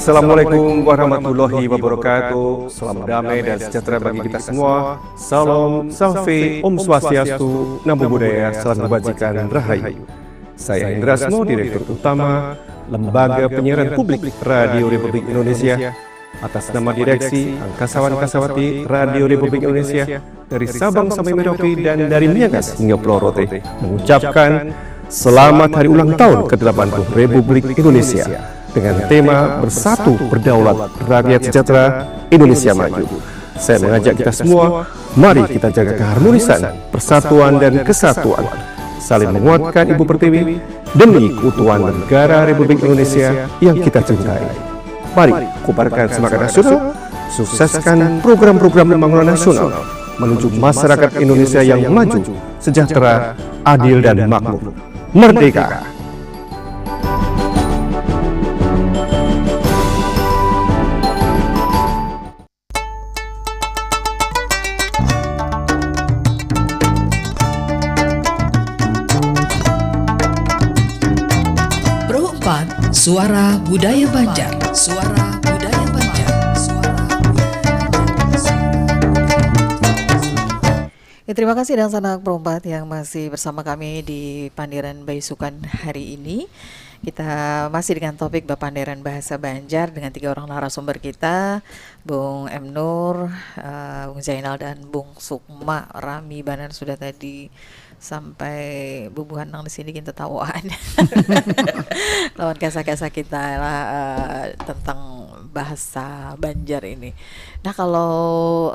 Assalamualaikum warahmatullahi wabarakatuh. Salam damai dan sejahtera bagi kita semua. Salam, Safe, Om Swastiastu, Namo Buddhaya, Salam Kebajikan, Rahayu. Saya Indra Sno, Direktur Utama Lembaga Penyiaran Publik Radio Republik Indonesia. Atas nama direksi, angkasawan kasawati Radio Republik Indonesia, dari Sabang sampai Merauke dan dari Miangas hingga Pulau Rote, mengucapkan selamat hari ulang tahun kedelapan puluh Republik Indonesia dengan tema Bersatu Berdaulat Rakyat Sejahtera Indonesia Maju. Saya mengajak kita semua, mari kita jaga keharmonisan, persatuan dan kesatuan, saling menguatkan Ibu Pertiwi demi keutuhan negara Republik Indonesia yang kita cintai. Mari kobarkan semangat nasional, sukseskan program-program pembangunan nasional menuju masyarakat Indonesia yang maju, sejahtera, adil dan makmur. Merdeka! Pro empat, Suara Budaya Banjar. Suara Budaya Banjar. Suara Budaya Banjar. Suara Budaya Banjar. Ya, terima kasih dangsanak Pro empat yang masih bersama kami di Panderan Baisukan hari ini. Kita masih dengan topik Bapanderan Bahasa Banjar dengan tiga orang narasumber kita, Bung M Nur, eh, Bung Zainal dan Bung Sukma. Rami banar sudah tadi, sampai bubuhan nang di sini gin tatawaan lawan kisah-kisah kita lah, eh, tentang bahasa Banjar ini. Nah, kalau,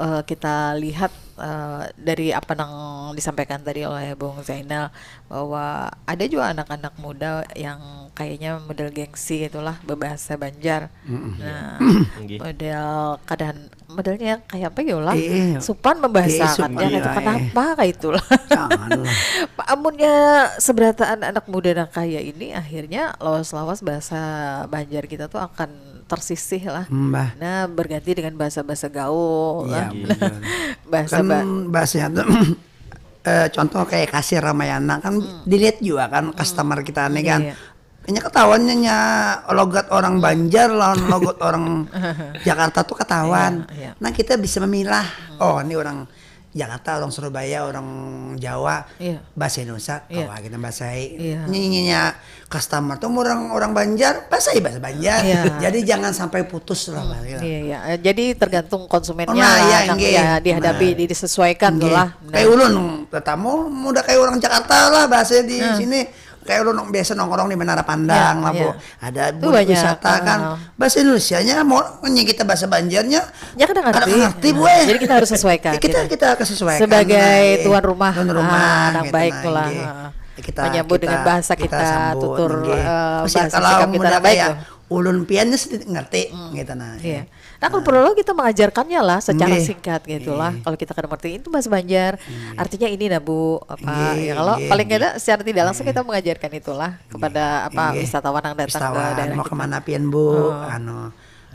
eh, kita lihat, eh, dari apa nang disampaikan tadi oleh Bung Zainal, bahwa ada juga anak-anak muda yang kayaknya model gengsi itulah berbahasa Banjar. Nah, Nggih. Model keadaan, modelnya kayak apa ya lah? Eh, Supan membahasakan supan, ya, itu iya, kenapa kayak itulah? Janganlah. Amunnya seberataan anak muda nang kaya ini, akhirnya lawas-lawas bahasa Banjar kita tuh akan tersisih lah. Mbah. Nah, berganti dengan bahasa-bahasa gaul Iya, lah. betul. Bahasa Kan ba- bahasanya tuh eh, contoh kayak kasir Ramayana kan dilihat juga kan customer kita nih kan. Iya. Kayaknya ketahuannya nya logat orang Banjar lawan logat orang Jakarta tuh ketahuan. Iya, iya. Nah, kita bisa memilah. Oh, ini orang Jakarta, orang Surabaya, orang Jawa, Iya. bahasa Indonesia, Iya. kawa kita bahasai. Iya. Nyinya customer tuh orang orang Banjar, bahasai bahasa Banjar. Iya. Jadi jangan sampai putus lah, Bang, gitu. Iya, iya. Eh, Jadi tergantung konsumennya Nah, lah, iya, nang nggih. ya dihadapi, Nah. disesuaikan tuh Nggih. lah. Kayak ulun tetamu muda kayak orang Jakarta lah bahasa di sini. Kayak ulun biasa nongkrong di Menara Pandang Iya, lah, Bu. Iya. Ada Itu bu- banyak, wisata kan. uh, Bahasa Indonesianya mau nanya kita bahasa Banjarnya. Ya, kada ngerti. Kada ngerti, Bu, eh. Jadi kita harus sesuaikan Ya, kita gitu. kita kesesuaikan. Sebagai Nah, eh. tuan rumah, Tuan ah, rumah nang gitu, baik nah, tuh lah, nggih. ah. Kita, Menyambut dengan bahasa kita, sambut, tutur, nggih. eh, Terus ya, bahasa kalau sikap kita muda nang baik kayak tuh. Ulun pian ni sedikit ngerti gitu nah. Iya. Nah, kalau perlu kita mengajarkannya lah secara Nggih. Singkat gitu lah. Nggih. Kalau kita kada ngerti itu bahasa Banjar. Artinya ini nah, Bu, apa Nggih, ya kalau nggih, paling nggih. Tidak secara tidak langsung kita mengajarkan itulah kepada apa Nggih. Wisatawan yang datang ke Wisatawan, daerah mau kita. Kemana pian, Bu? Oh. Anu,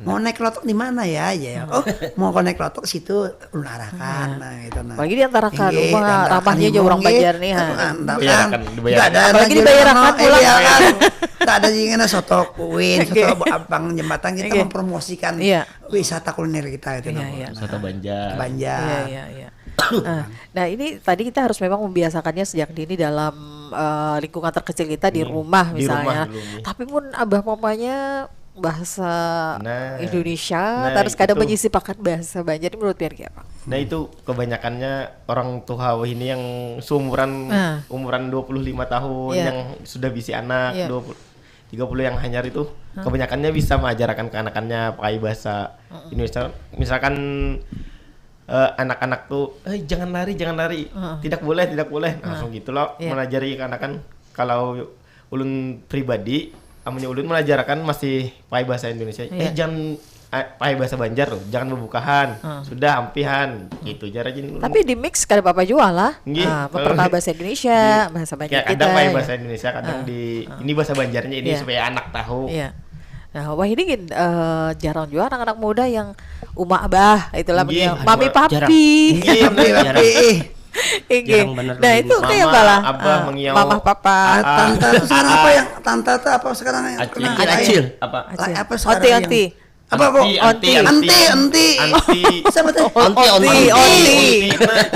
mau naik lotok di mana ya? Ya, oh, mau kau naik lotok situ, ulun arahkan, nah gitu nah. Apalagi di antara Nggih, rumah, antarakan ramahnya ibu, aja orang nggih. Banjar nih, ha. Antarakan. Dibayarkan, dibayarkan. Nggak ada Apalagi lagi dibayarkan orang, pulang. eh, dibayarkan. Tak ada lagi kena soto kuin, soto Nggih. Abang Jembatan, kita Nggih. mempromosikan Iya. Wisata kuliner kita itu Iya, nah. Iya. Wisata Banjar. Banjar. Iya, iya, iya. Nah, nah, ini tadi kita harus memang membiasakannya sejak dini dalam, eh, lingkungan terkecil kita di rumah Di rumah misalnya. Dulu, nggih. Tapi pun abah mamanya bahasa Nah, Indonesia, nah, terus kadang itu. Menyisipkan bahasa Banjar ini menurut pian kayak apa? Nah, itu kebanyakannya orang tua ini yang seumuran Nah. Umuran dua puluh lima tahun Iya. Yang sudah bisi anak Iya. dua puluh tiga puluh yang hanyar itu kebanyakannya bisa mengajarkan ke anakannya pakai bahasa Indonesia. Misalkan eh, anak-anak tuh, eh, jangan lari, jangan lari, tidak boleh, tidak boleh, langsung gitu loh Iya. Melajari ke anakan. Kalau ulun pribadi, amunnya ulun melajarkan masih pakai bahasa Indonesia, Iya. eh, jangan eh, pakai bahasa Banjar loh, jangan bebukahan, sudah ampihan, gitu aja rajin. Tapi di mix kada apa-apa juga lah. Nggih, Nah, kalau memperkah di- bahasa Indonesia, Di- bahasa Banjar ya, kita. Kadang pakai Ya. Bahasa Indonesia, kadang di ini bahasa Banjarnya ini Iya. Supaya anak tahu. Iya. Nah, wah ini gin, eh, jarang juga anak-anak muda yang uma abah itulah Nggih, punya mami jarang. papi. Iya, tapi, tapi, eh, Inggih. Jarang bener Nah, dulu. itu kayak Mama, apa lah? abah, Ah, mengiau. Mama papa. Ah, tante itu sekarang apa yang tante itu apa sekarang yang Acil. kena Acil, lain? acil. Apa? La- apa sekarang Onti yang- onti. Apa, Bu? Anti, anti, Anti, anti. Anti. Siapa teh? Onti, onti. Onti, onti.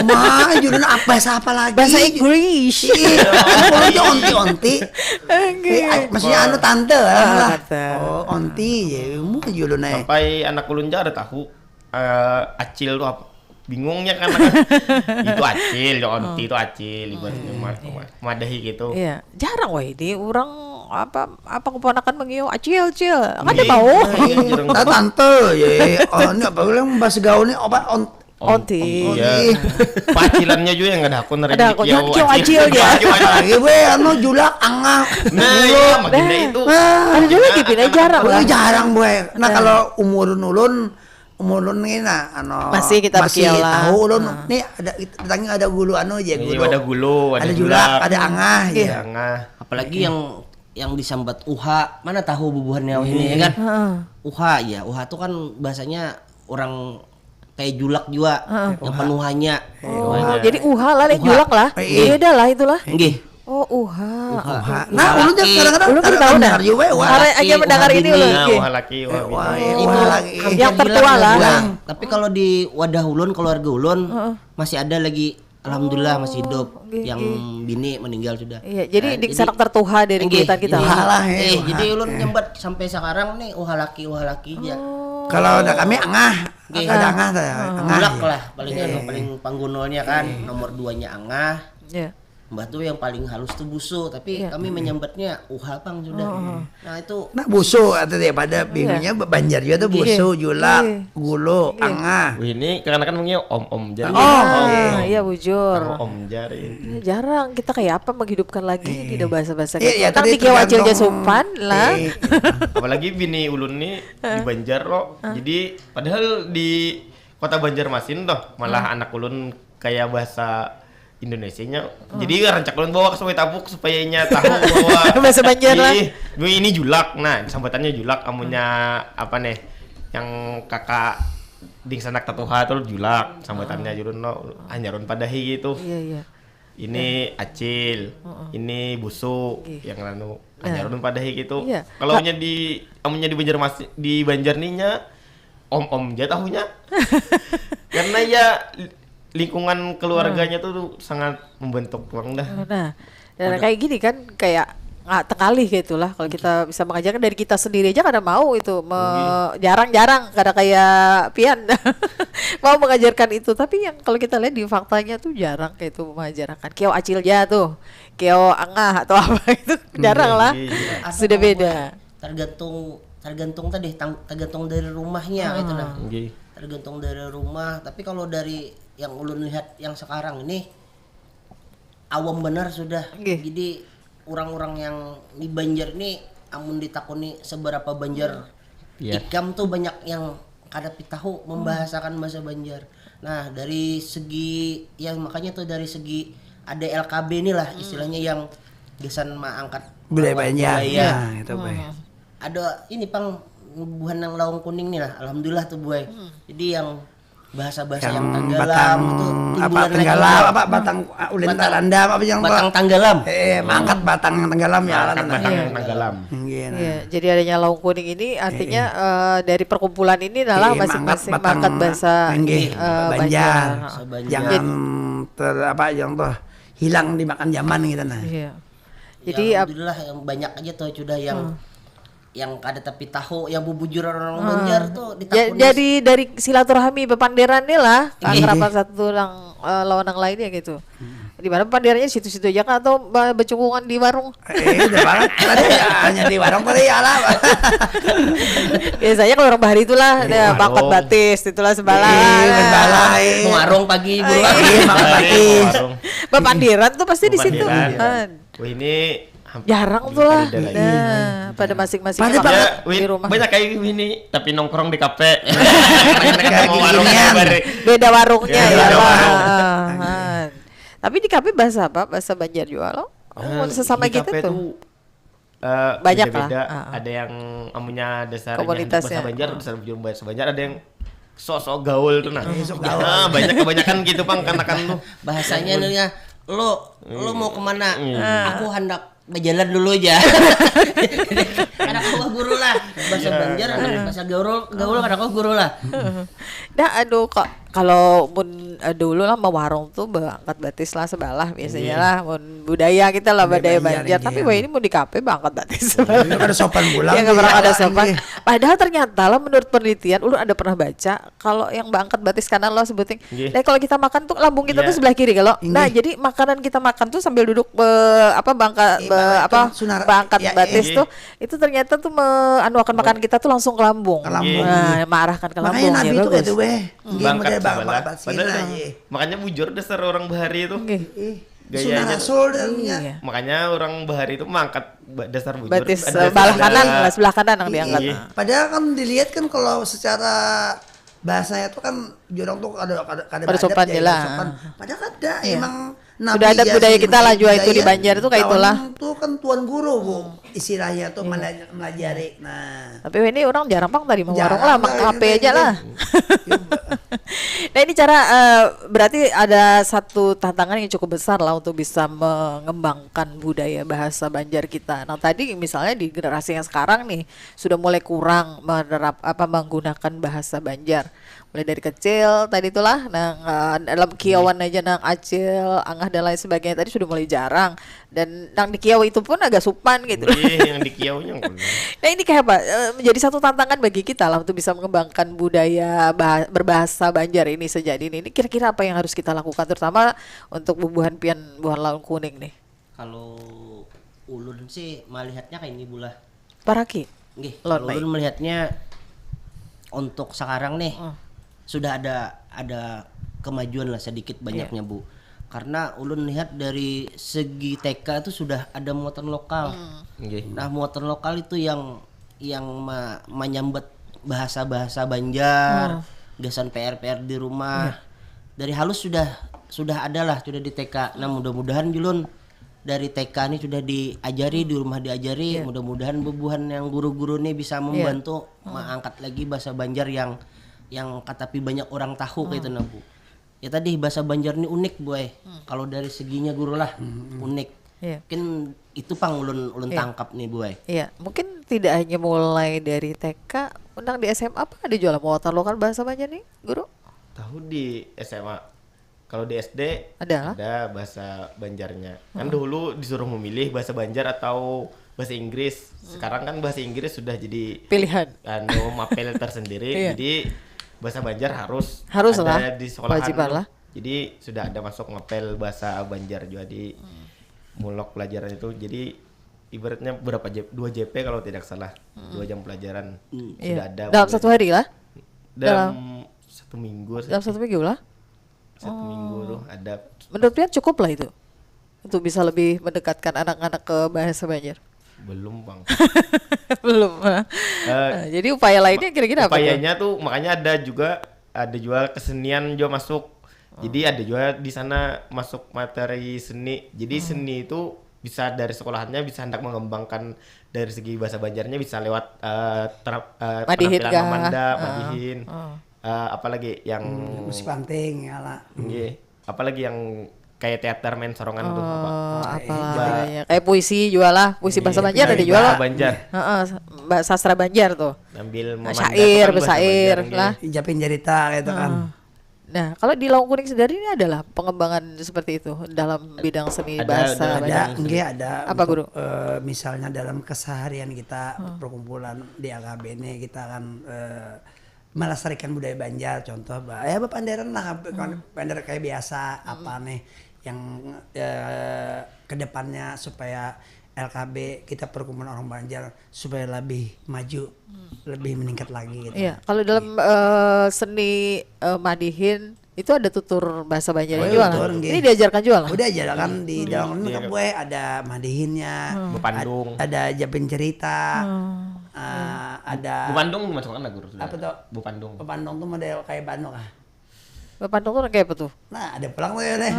Mah, judulnya apa, siapa lagi? Bahasa Inggris. Iya, aku aja onti-onti. Eh, maksudnya anu tante lah. Tante. Oh, onti ya, ilmu judulnya. Sampai anak ulun ja ada tahu eh, acil tuh apa. Bingungnya kan. Itu acil, ya onti itu acil, ibaratnya ma- ma- madahi gitu. Iya, jarang wah ini orang apa apa keponakan mengiau acil acil. Ada Iya, tahu. iya, jarang. Nah, tante ya. Oh, ini apa bilang bahasa gaulnya apa on Onti. Iya. Pacilannya juga yang ada akun hari Ada ini, akun. kiau Kiau acil, ya. Kiau acil. Lagi, weh, anu julak angah. Nah, iya, makinnya itu. Ada juga lagi, pindah jarang Oh, lah. Jarang, boy. Nah, kalau umur ulun, umur ulun ini nah, anu Masih kita masih berkiau lah. Tahu ulun. Nih ada, datangnya ada gulu anu aja, Iya, gulu. ada gulu, ada Ada julak. Ada angah, Iya, ya. angah. Apalagi yang yang disambut uha, mana tahu bubuhannya ini ya kan? Uha ya, uha tuh kan bahasanya orang kayak julak juga, yang penuhanya. Oh, jadi uha lah lain Uha. julak lah. Iya. Beda lah itulah. Nggih. Oh, uha. Uha. Nah, ulun Laki. kadang-kadang Ulun baru tahu dah. Juga, wah. Hari aja mendengar ini Uha ulun. bini. Nah, Oke. uha laki, uha bini. Wah, Itu uha lagi. hampir Yang tertua hilang lah. juga. Hilang. Tapi kalau di wadah ulun, keluarga ulun masih ada lagi, alhamdulillah masih hidup. Oke, Yang oke. Bini meninggal sudah. Iya, jadi Nah, di sana tertuha dari Nggih, kuitan kita. jadi- Uha lah, eh, eh, uha. Jadi ulun nyambat sampai sekarang nih uha laki, uha laki aja. Kalau ada kami angah, Nggih. ada angah tuh, angah. Julak lah paling anu, paling panggunulnya kan, nomor duanya angah. Iya. Mbah tuh yang paling halus tuh busu, tapi kami menyambatnya uha pang sudah. Nah itu Nah, busu atau daripada bingungnya Banjar juga tuh busu, julak, gulu, angah. Wih, ini kekanakan mungkin om-om jadi. Oh, Nah, iya bujur. Om jari. Jarang kita kayak apa menghidupkan lagi di bahasa-bahasa Iya, iya, kita. Tapi tadi dia wajilnya tergantung. Sopan lah. Eh, Apalagi bini ulun nih di Banjar loh. Jadi padahal di kota Banjarmasin tuh malah anak ulun kayak bahasa Indonesianya. Jadi rancak ulun bawa ke Sungai Tapuk supaya inya tahu bahwa Bahasa Banjar lah. Ih, ini julak. Nah, sambutannya julak amunnya apa nih? Yang kakak dingsanak tatuha tuh julak sambutannya, jurun lo hanyarun padahi gitu. Iya, iya. Ini acil, ini busu yang anu Nah. hanyarun padahi gitu. Iya. Kalau nya di amunnya di Banjarmasin, di Banjar nih nya om-om aja tahunya. Karena ya lingkungan keluarganya tuh, tuh sangat membentuk uang dah. Nah, dan kayak gini kan, kayak nggak tekalih gitu lah kalau kita bisa mengajarkan dari kita sendiri aja kada mau itu. Me- jarang-jarang, kada kayak pian mau mengajarkan itu. Tapi yang kalau kita lihat di faktanya tuh jarang kayak itu mengajarkan. Kiau acil aja tuh, kiau angah atau apa itu jarang lah. Iya. Anu Sudah tuh, beda. Tergantung tergantung tadi tang- tergantung dari rumahnya gitu nah. Nggih. Tergantung dari rumah, tapi kalau dari yang ulun lihat yang sekarang ini awam benar sudah. Nggih. Jadi orang-orang yang di Banjar ini amun ditakuni seberapa Banjar Iya. ikam tuh banyak yang kada pitahu membahasakan bahasa Banjar. Nah, dari segi yang makanya tuh dari segi ada L K B nih lah istilahnya yang gasan mengangkat Budaya awak Banjar. budaya. Nah, itu baik. Ada ini pang buhan yang lawang kuning nih lah, alhamdulillah tuh buai. Jadi yang bahasa-bahasa yang, Yang tenggelam batang itu apa timbulan lagi, tenggelam Bang. Apa batang ah, ulin tarandam apa yang Batang tanggalam. Eh, mangkat batang yang tenggelam ya. Angkat batang yang tenggelam. Nggih, nah. Iya, jadi adanya lawang kuning ini artinya eh, dari perkumpulan ini adalah Eh, masing-masing mangkat batang mangkat bahasa nggih, eh, Banjar. Bahasa Banjar. Jangan ter apa yang tuh hilang dimakan zaman gitu nah. Iya. Ya, Jadi ap- alhamdulillah yang banyak aja tuh sudah yang yang kada tapi tahu yang bubujur orang Banjar tuh Ja- ditakuni. jadi dari silaturahmi bepanderan nih lah, Iya. akraban satu orang eh, lawan yang lainnya gitu. Di mana panderannya situ-situ aja kan atau ba- becungkungan di warung? Eh, udah banget. Tadi ya, hanya di warung tadi ya lah. Biasanya kalau orang bahari itulah ada Warung. babat batis itulah sebelah. Eh, berbalai. Muarung pagi Iya, buruan. Iya, makan batis. Warung. Bepanderan tuh pasti di situ. Bepanderan. Kan. Wah, ini hampir Jarang tuh lah. ada lagi. Nah, pada masing-masing Pada tempat Ya, di win, rumah. Banyak kayak gini, tapi nongkrong di kafe. Main ke Kayak warung ginian. lebar. Beda warungnya Ya, ya. beda Lah. warung. Ah, ah. Tapi di kafe bahasa apa? Bahasa Banjar juga loh. Oh, Eh, sesama di kita kafe tuh. tuh eh, Banyak beda-beda. lah, ah, ah. Ada yang amunya dasarnya Komunitasnya, bahasa Banjar, ah. Dasar bahasa Banjar, ada yang sok-sok gaul tuh nah. Iya, sok gaul. Nah, banyak kebanyakan gitu pang kanakan tuh. Bahasanya nih ya, lo lo mau kemana? Iya. Aku hendak Bajalan dulu aja. Kada kawa guru lah. Bahasa Banjar, bahasa gaul, gaul kada kawa guru lah. Dah, aduh, kok kalau mun eh, dulu lah, mau warung tuh baangkat batis lah sebalah biasanya lah, mun budaya kita lah, budaya Banjar, tapi wah ini mau di kafe baangkat batis sebalah. Kada sopan pulang. Ya, nggak pernah ada sopan. Padahal ternyata lah, menurut penelitian, ulun ada pernah baca, kalau yang baangkat batis kanan lo sebuting, nah, kalau kita makan tuh lambung kita tuh sebelah kiri kalau. Nah, jadi makanan kita makan tuh sambil duduk be, apa bangka be, apa baangkat batis tuh, itu ternyata tuh me, anu akan makan kita tuh langsung ke lambung. Nah, maarahkan ke lambung. Makanya Nabi itu kayak weh. Bangkat sebelah. Padahal makanya bujur dasar orang bahari itu. Sunnah Rasul dan Iya. Makanya orang bahari itu mengangkat dasar bujur. Batis sebelah kanan, sebelah kanan yang diangkat. Iya. Padahal kan dilihat kan kalau secara bahasanya tuh kan jorong tuh kada kada kada Kada sopan ya, je lah. Sopan. Padahal kada emang Sudah adat budaya kita lah jua itu di Banjar tuh kayak itulah. Tuh kan tuan guru bu istilahnya tuh mela- melajari. Nah. Tapi ini orang jarang pang tadi mau warung Jarang lah, mak lah, kafe itu aja tadi. Lah. Nah, ini cara eh, berarti ada satu tantangan yang cukup besar lah untuk bisa mengembangkan budaya bahasa Banjar kita. Nah, tadi misalnya di generasi yang sekarang nih sudah mulai kurang menerap apa menggunakan bahasa Banjar. Mulai dari kecil tadi itulah nang eh, dalam kiauan aja nang acil, angah dan lain sebagainya tadi sudah mulai jarang. Dan nang di kiau itu pun agak supan gitu. Iya, yang di kiaunya. Nah, ini kayak apa? Eh, menjadi satu tantangan bagi kita lah untuk bisa mengembangkan budaya bah- berbahasa Banjar ini sejadi ini. Ini kira-kira apa yang harus kita lakukan terutama untuk bubuhan pian buhan laun kuning nih? Kalau ulun sih melihatnya kayak ini bulah. Paraki. Nggih, Lord kalau Mai. Ulun melihatnya untuk sekarang nih Hmm. sudah ada ada kemajuan lah sedikit banyaknya Iya. Bu. Karena ulun lihat dari segi T K itu sudah ada muatan lokal. Hmm. Nggih. Nah, muatan lokal itu yang yang ma- menyambat bahasa-bahasa Banjar, Hmm. gasan P R-P R di rumah. Iya. Dari halus sudah sudah ada lah sudah di T K. Nah, mudah-mudahan julun dari T K ini sudah diajari di rumah diajari. Iya. Mudah-mudahan bubuhan yang guru-guru ini bisa membantu mengangkat lagi bahasa Banjar yang yang katapi banyak orang tahu kayak itu nah Bu. Ya tadi bahasa Banjar ini unik Bu eh. Kalau dari seginya guru lah unik. Iya. Mungkin itu pang ulun ulun Iya. Tangkap nih Bu eh. Iya, mungkin tidak hanya mulai dari T K, undang di S M A apa ada jual muatan lokal bahasa Banjar nih, guru? Tahu di S M A. Kalau di S D Ada lah. ada bahasa Banjarnya. Kan dulu disuruh memilih bahasa Banjar atau bahasa Inggris. Sekarang kan bahasa Inggris sudah jadi Pilihan. Anu mapel tersendiri. Iya. Jadi bahasa Banjar harus Harus ada lah. Di sekolahan Kewajiban tuh. Lah. Jadi sudah ada masuk mapel bahasa Banjar juga di mulok pelajaran itu. Jadi ibaratnya berapa J- dua J P kalau tidak salah. Dua jam pelajaran Iya. sudah ada. Dalam satu hari lah. Dalam satu minggu sih. Dalam satu minggu lah. Satu minggu tuh ada. Menurut pian cukup lah itu untuk bisa lebih mendekatkan anak-anak ke bahasa Banjar. Belum bang. Belum. Nah, jadi upaya lainnya kira-kira apa? Tuh? Upayanya tuh makanya ada juga ada juga kesenian juga masuk. Jadi ada juga di sana masuk materi seni. Jadi seni itu bisa dari sekolahannya bisa hendak mengembangkan dari segi bahasa Banjarnya bisa lewat eh, ter- eh, Madihin penampilan kah? Mamanda, Ah, Madihin. ah. Eh, apalagi yang Musik panting ya lah. Nggih. Apalagi yang kayak teater main sorongan tuh apa? Oh, apa lah namanya? Kayak puisi juga lah, puisi bahasa Banjar ada juga Bahasa lah. Banjar. Heeh, bahasa sastra Banjar tuh. Sambil Nah, memandang syair, kan bahasa bersair Banjar, lah. Japin cerita gitu kan. Nah, kalau di Laung Kuning sendiri ini adalah pengembangan seperti itu dalam bidang seni Ada, bahasa ada, Banjar. Ada, enggak ada. Apa, Untuk, Guru? Eh, misalnya dalam keseharian kita perkumpulan di L K B ini kita akan eh, melestarikan budaya Banjar, contoh bah, ya panderan lah, pander kayak biasa apa nih yang eh, kedepannya supaya L K B kita perkumpulan orang Banjar supaya lebih maju, lebih meningkat lagi gitu. Iya, kalau dalam eh, seni eh, Madihin itu ada tutur bahasa Banjar Oh, juga lah. tutur, nggih. Ini diajarkan juga lah. Udah aja lah kan di dalam ini kan gue ada madihinnya, Bepandung. ad- ada japin cerita, eh, ada Bepandung masukkan lah guru sudah. Apa tuh? Bepandung. Bepandung tuh model kayak bandung ah. Bepandung tuh kayak apa tuh? Nah, ada pulang tuh ya deh.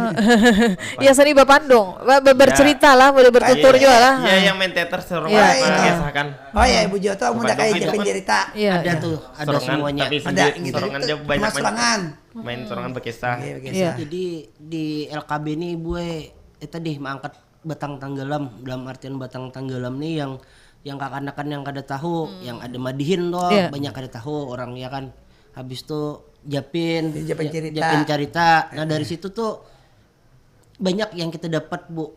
Iya, seni bepandung, Be- be- bercerita lah, boleh bertutur Iya, juga lah. Iya, yang main teater seorang Iya. apa kisahkan. Oh ya, Ibu Joto mau Bepandung kayak itu japin kan- cerita. Iya. Ada tuh, ada Sorongan, semuanya. Tapi Ada sendiri gitu. Sorongan dia banyak Mas Sorangan. Main sorongan berkisah. Iya, oke, Iya. sah. Jadi di L K B ini Bu eh, eh tadi mengangkat batang tanggalam, dalam artian batang tanggalam nih yang yang kakanakan yang kada tahu, yang ada madihin tuh, banyak kada tahu orang, ya kan. Habis tuh japin, japin ja- cerita. Japin carita. Nah, dari situ tuh banyak yang kita dapat, Bu,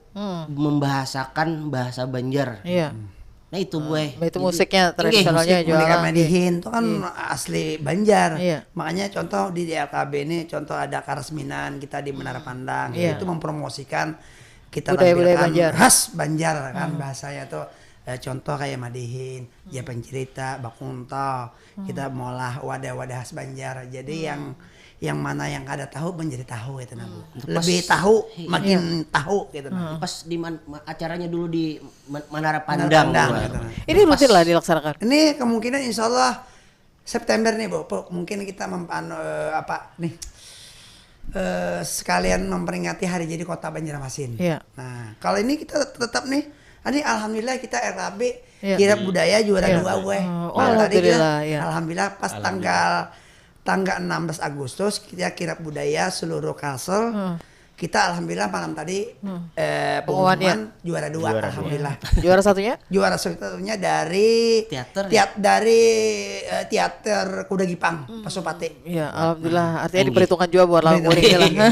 membahasakan bahasa Banjar. Iya. Nah, itu, Bu, eh. Itu musiknya, tradisionalnya juga. Madihin itu kan asli Banjar. Iya. Makanya contoh di, di L K B ini, contoh ada karasminan kita di Menara Pandang, itu mempromosikan kita budaya-budaya tampilkan Banjar. Khas Banjar kan bahasanya tuh. Eh, contoh kayak madihin, japin carita, bakuntal, kita maulah wadah-wadah khas Banjar. Jadi yang yang mana yang kada tahu menjadi tahu itu nah, Bu. Lebih tahu, makin tahu gitu nah. Pas di man- ma- acaranya dulu di Man- Menara Pandang. Pandang gitu nah. Ini rutin lah dilaksanakan. Ini kemungkinan insya Allah September nih, Bu. Mungkin kita mem- anu, eh, apa nih? Eh, sekalian memperingati hari jadi Kota Banjarmasin. Iya. Nah, kalau ini kita tetap nih, ini alhamdulillah kita R K B kirap budaya juara dua, weh. Oh, alhamdulillah, ya. Alhamdulillah pas tanggal tanggal enam belas Agustus kita kirap budaya seluruh Kalsel. Kita alhamdulillah malam tadi eh, pengumuman juara dua, alhamdulillah. Juara satunya? Juara satunya dari teater, dari eh, teater Kuda Gipang, Pasupati. Iya, alhamdulillah. Artinya diperhitungkan juga buat lawan kuning lah.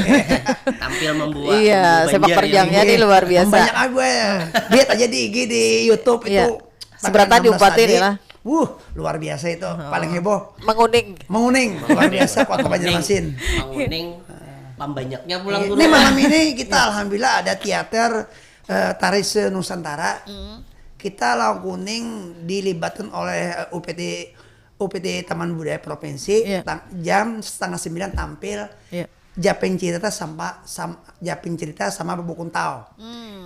Tampil membuat, iya, sepak terjangnya nih luar biasa. Banyak aku ya. Lihat aja di I G, di YouTube itu. Seberatan diumpatin lah. Wuh, luar biasa itu. Paling heboh. Menguning. Menguning. Luar biasa Kota Banjarmasin. Menguning. Pambanyaknya pulang. Ini malam ini kita alhamdulillah ada teater eh, Tari Senusantara. Kita lawan kuning dilibatkan oleh eh, U P T U P T Taman Budaya Provinsi. Iya. Jam setengah sembilan tampil. Iya. Japin carita sama, sama Japin carita sama Babukuntal.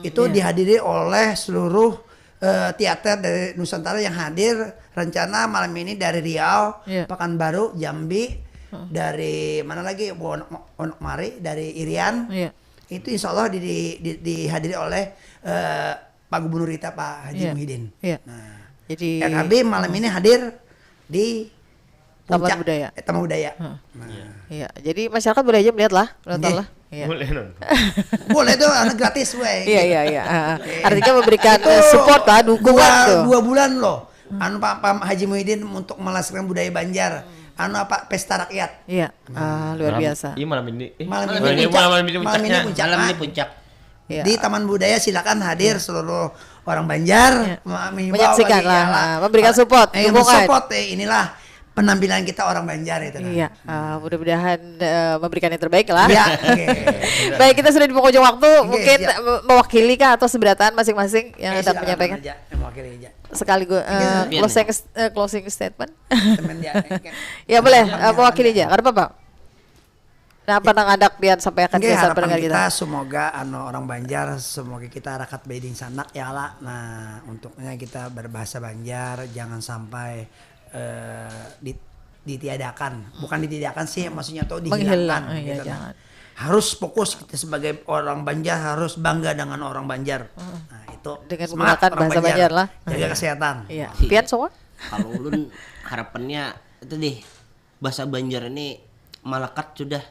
Itu dihadiri oleh seluruh eh, teater dari Nusantara yang hadir. Rencana malam ini dari Riau, Pekanbaru, Jambi, dari mana lagi? Wonok, Wonomari, dari Irian. Iya. Itu insya Allah di, di, di, dihadiri oleh eh, Pak Gubernur kita, Pak Haji Muhyiddin. Iya. Nah, jadi R K B malam ini hadir di Taman Budaya. Eh, Taman Budaya. Nah. Iya, jadi masyarakat boleh aja melihat lah, nonton lah. Iya. Boleh nonton. Boleh tuh, anu gratis, weh. Iya, iya, iya. Artinya memberikan eh, support lah, dukungan dua, tuh. Dua bulan loh. Anu Pak, Pak Haji Muhyiddin untuk melestarikan budaya Banjar. Anu apa, pesta rakyat. Iya. Ah, luar biasa. Iya, malam ini. Eh, malam ini puncak. Malam ini puncak. Malam ini puncak. Iya. Di Taman Budaya silakan hadir seluruh orang Banjar, menyaksikan lah, memberikan support, dukungan. Support, eh, inilah penampilan kita orang Banjar itu. Iya, uh, mudah-mudahan uh, memberikan yang terbaik lah. Ya, okay. Baik, kita sudah di penghujung waktu, okay, mungkin siap. Mewakili kah atau seberataan masing-masing yang eh, hendak menyampaikan? Aja, mewakili aja. Sekaligus uh, closing, uh, closing statement. Ya boleh, uh, mewakili aja, nggak apa-apa. Nah, apa nang handak pian sampaiakan ke pendengar kita? Kita semoga anu orang Banjar, semoga kita rakat baiding sanak ya lah. Nah, untuknya kita berbahasa Banjar, jangan sampai uh, di, ditiadakan. Bukan ditiadakan sih, maksudnya tuh dihilangkan. Menghilang, gitu, iya, nah. Jangan. Harus fokus kita sebagai orang Banjar harus bangga dengan orang Banjar. Nah, itu dengan menggunakan bahasa Banjar lah. Jaga kesehatan. Iya. Pian semua? Kalau ulun harapannya itu deh bahasa Banjar ini malakat sudah.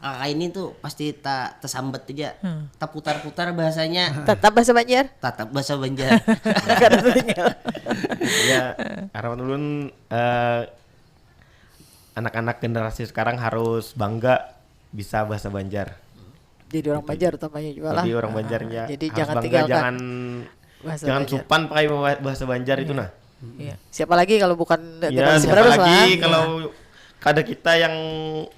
Kakak ini tuh pasti tak tersambat aja. Hmm. Tak putar-putar bahasanya. Tetap bahasa Banjar. Tetap bahasa Banjar. Ya, harapan ulun uh, anak-anak generasi sekarang harus bangga bisa bahasa Banjar. Jadi orang Banjar utamanya juga lah. Jadi orang Banjarnya. Jadi harus jangan bangga, tinggalkan jangan bahasa Banjar. Jangan supan pakai bahasa Banjar itu nah. Iya. Siapa lagi kalau bukan generasi penerus lah. Iya, siapa lagi kalau kada kita yang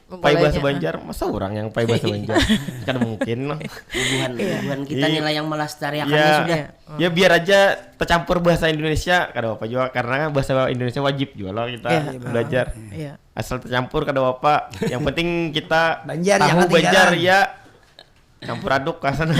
pai bahasa Banjar, masa orang yang pai bahasa Banjar? Kada mungkin lah. Bubuhan, bubuhan kita nih lah yang melestariakannya sudah. Ya biar aja tercampur bahasa Indonesia, kada apa juga karena bahasa Indonesia wajib juga lah kita belajar. Iya. Asal tercampur kada apa. Yang penting kita tahu Banjar ya. Campur aduk ka sana.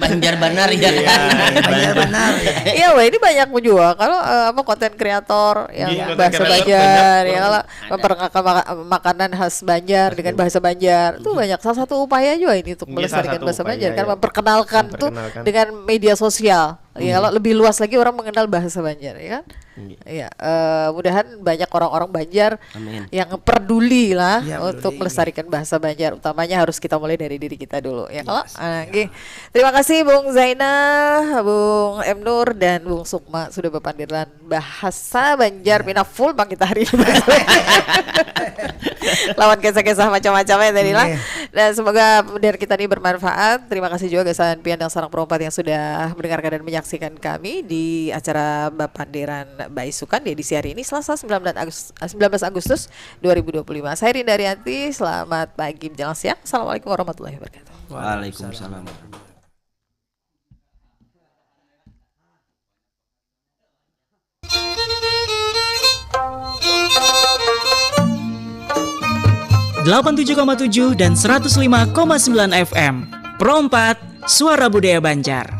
Banjar banar ya. Iya, Banjar banar ya. Iya, wah, ini banyak juga kalau uh, apa konten kreator yang bahasa Banjar ya, kalau memperkenalkan makanan khas Banjar dengan bahasa Banjar. Itu banyak, salah satu upaya juga ini untuk melestarikan bahasa Banjar kan, memperkenalkan tuh dengan media sosial. Ya, kalau lebih luas lagi orang mengenal bahasa Banjar, ya kan? Iya, eh, mudahan banyak orang-orang Banjar yang peduli lah untuk melestarikan bahasa Banjar. Utamanya harus kita mulai dari diri kita dulu, ya kalau. Ah, nggih. Terima kasih Bung Zainah, Bung M Nur, dan Bung Sukma sudah berpandiran bahasa Banjar pina full bang kita hari ini. Lawan kisah-kisah macam-macam ya tadi lah. Dan semoga pandiran kita ini bermanfaat. Terima kasih juga gasan pian dan sarang perompat yang sudah mendengarkan dan menyaksikan kami di acara Bapandiran Baisukan di edisi hari ini, Selasa, sembilan belas Agus-, sembilan belas Agustus dua ribu dua puluh lima. Saya Rinda Arianti, selamat pagi menjelang siang. Assalamualaikum warahmatullahi wabarakatuh. Waalaikumsalam. Delapan tujuh koma tujuh dan seratus lima koma sembilan F M. Pro empat, Suara Budaya Banjar.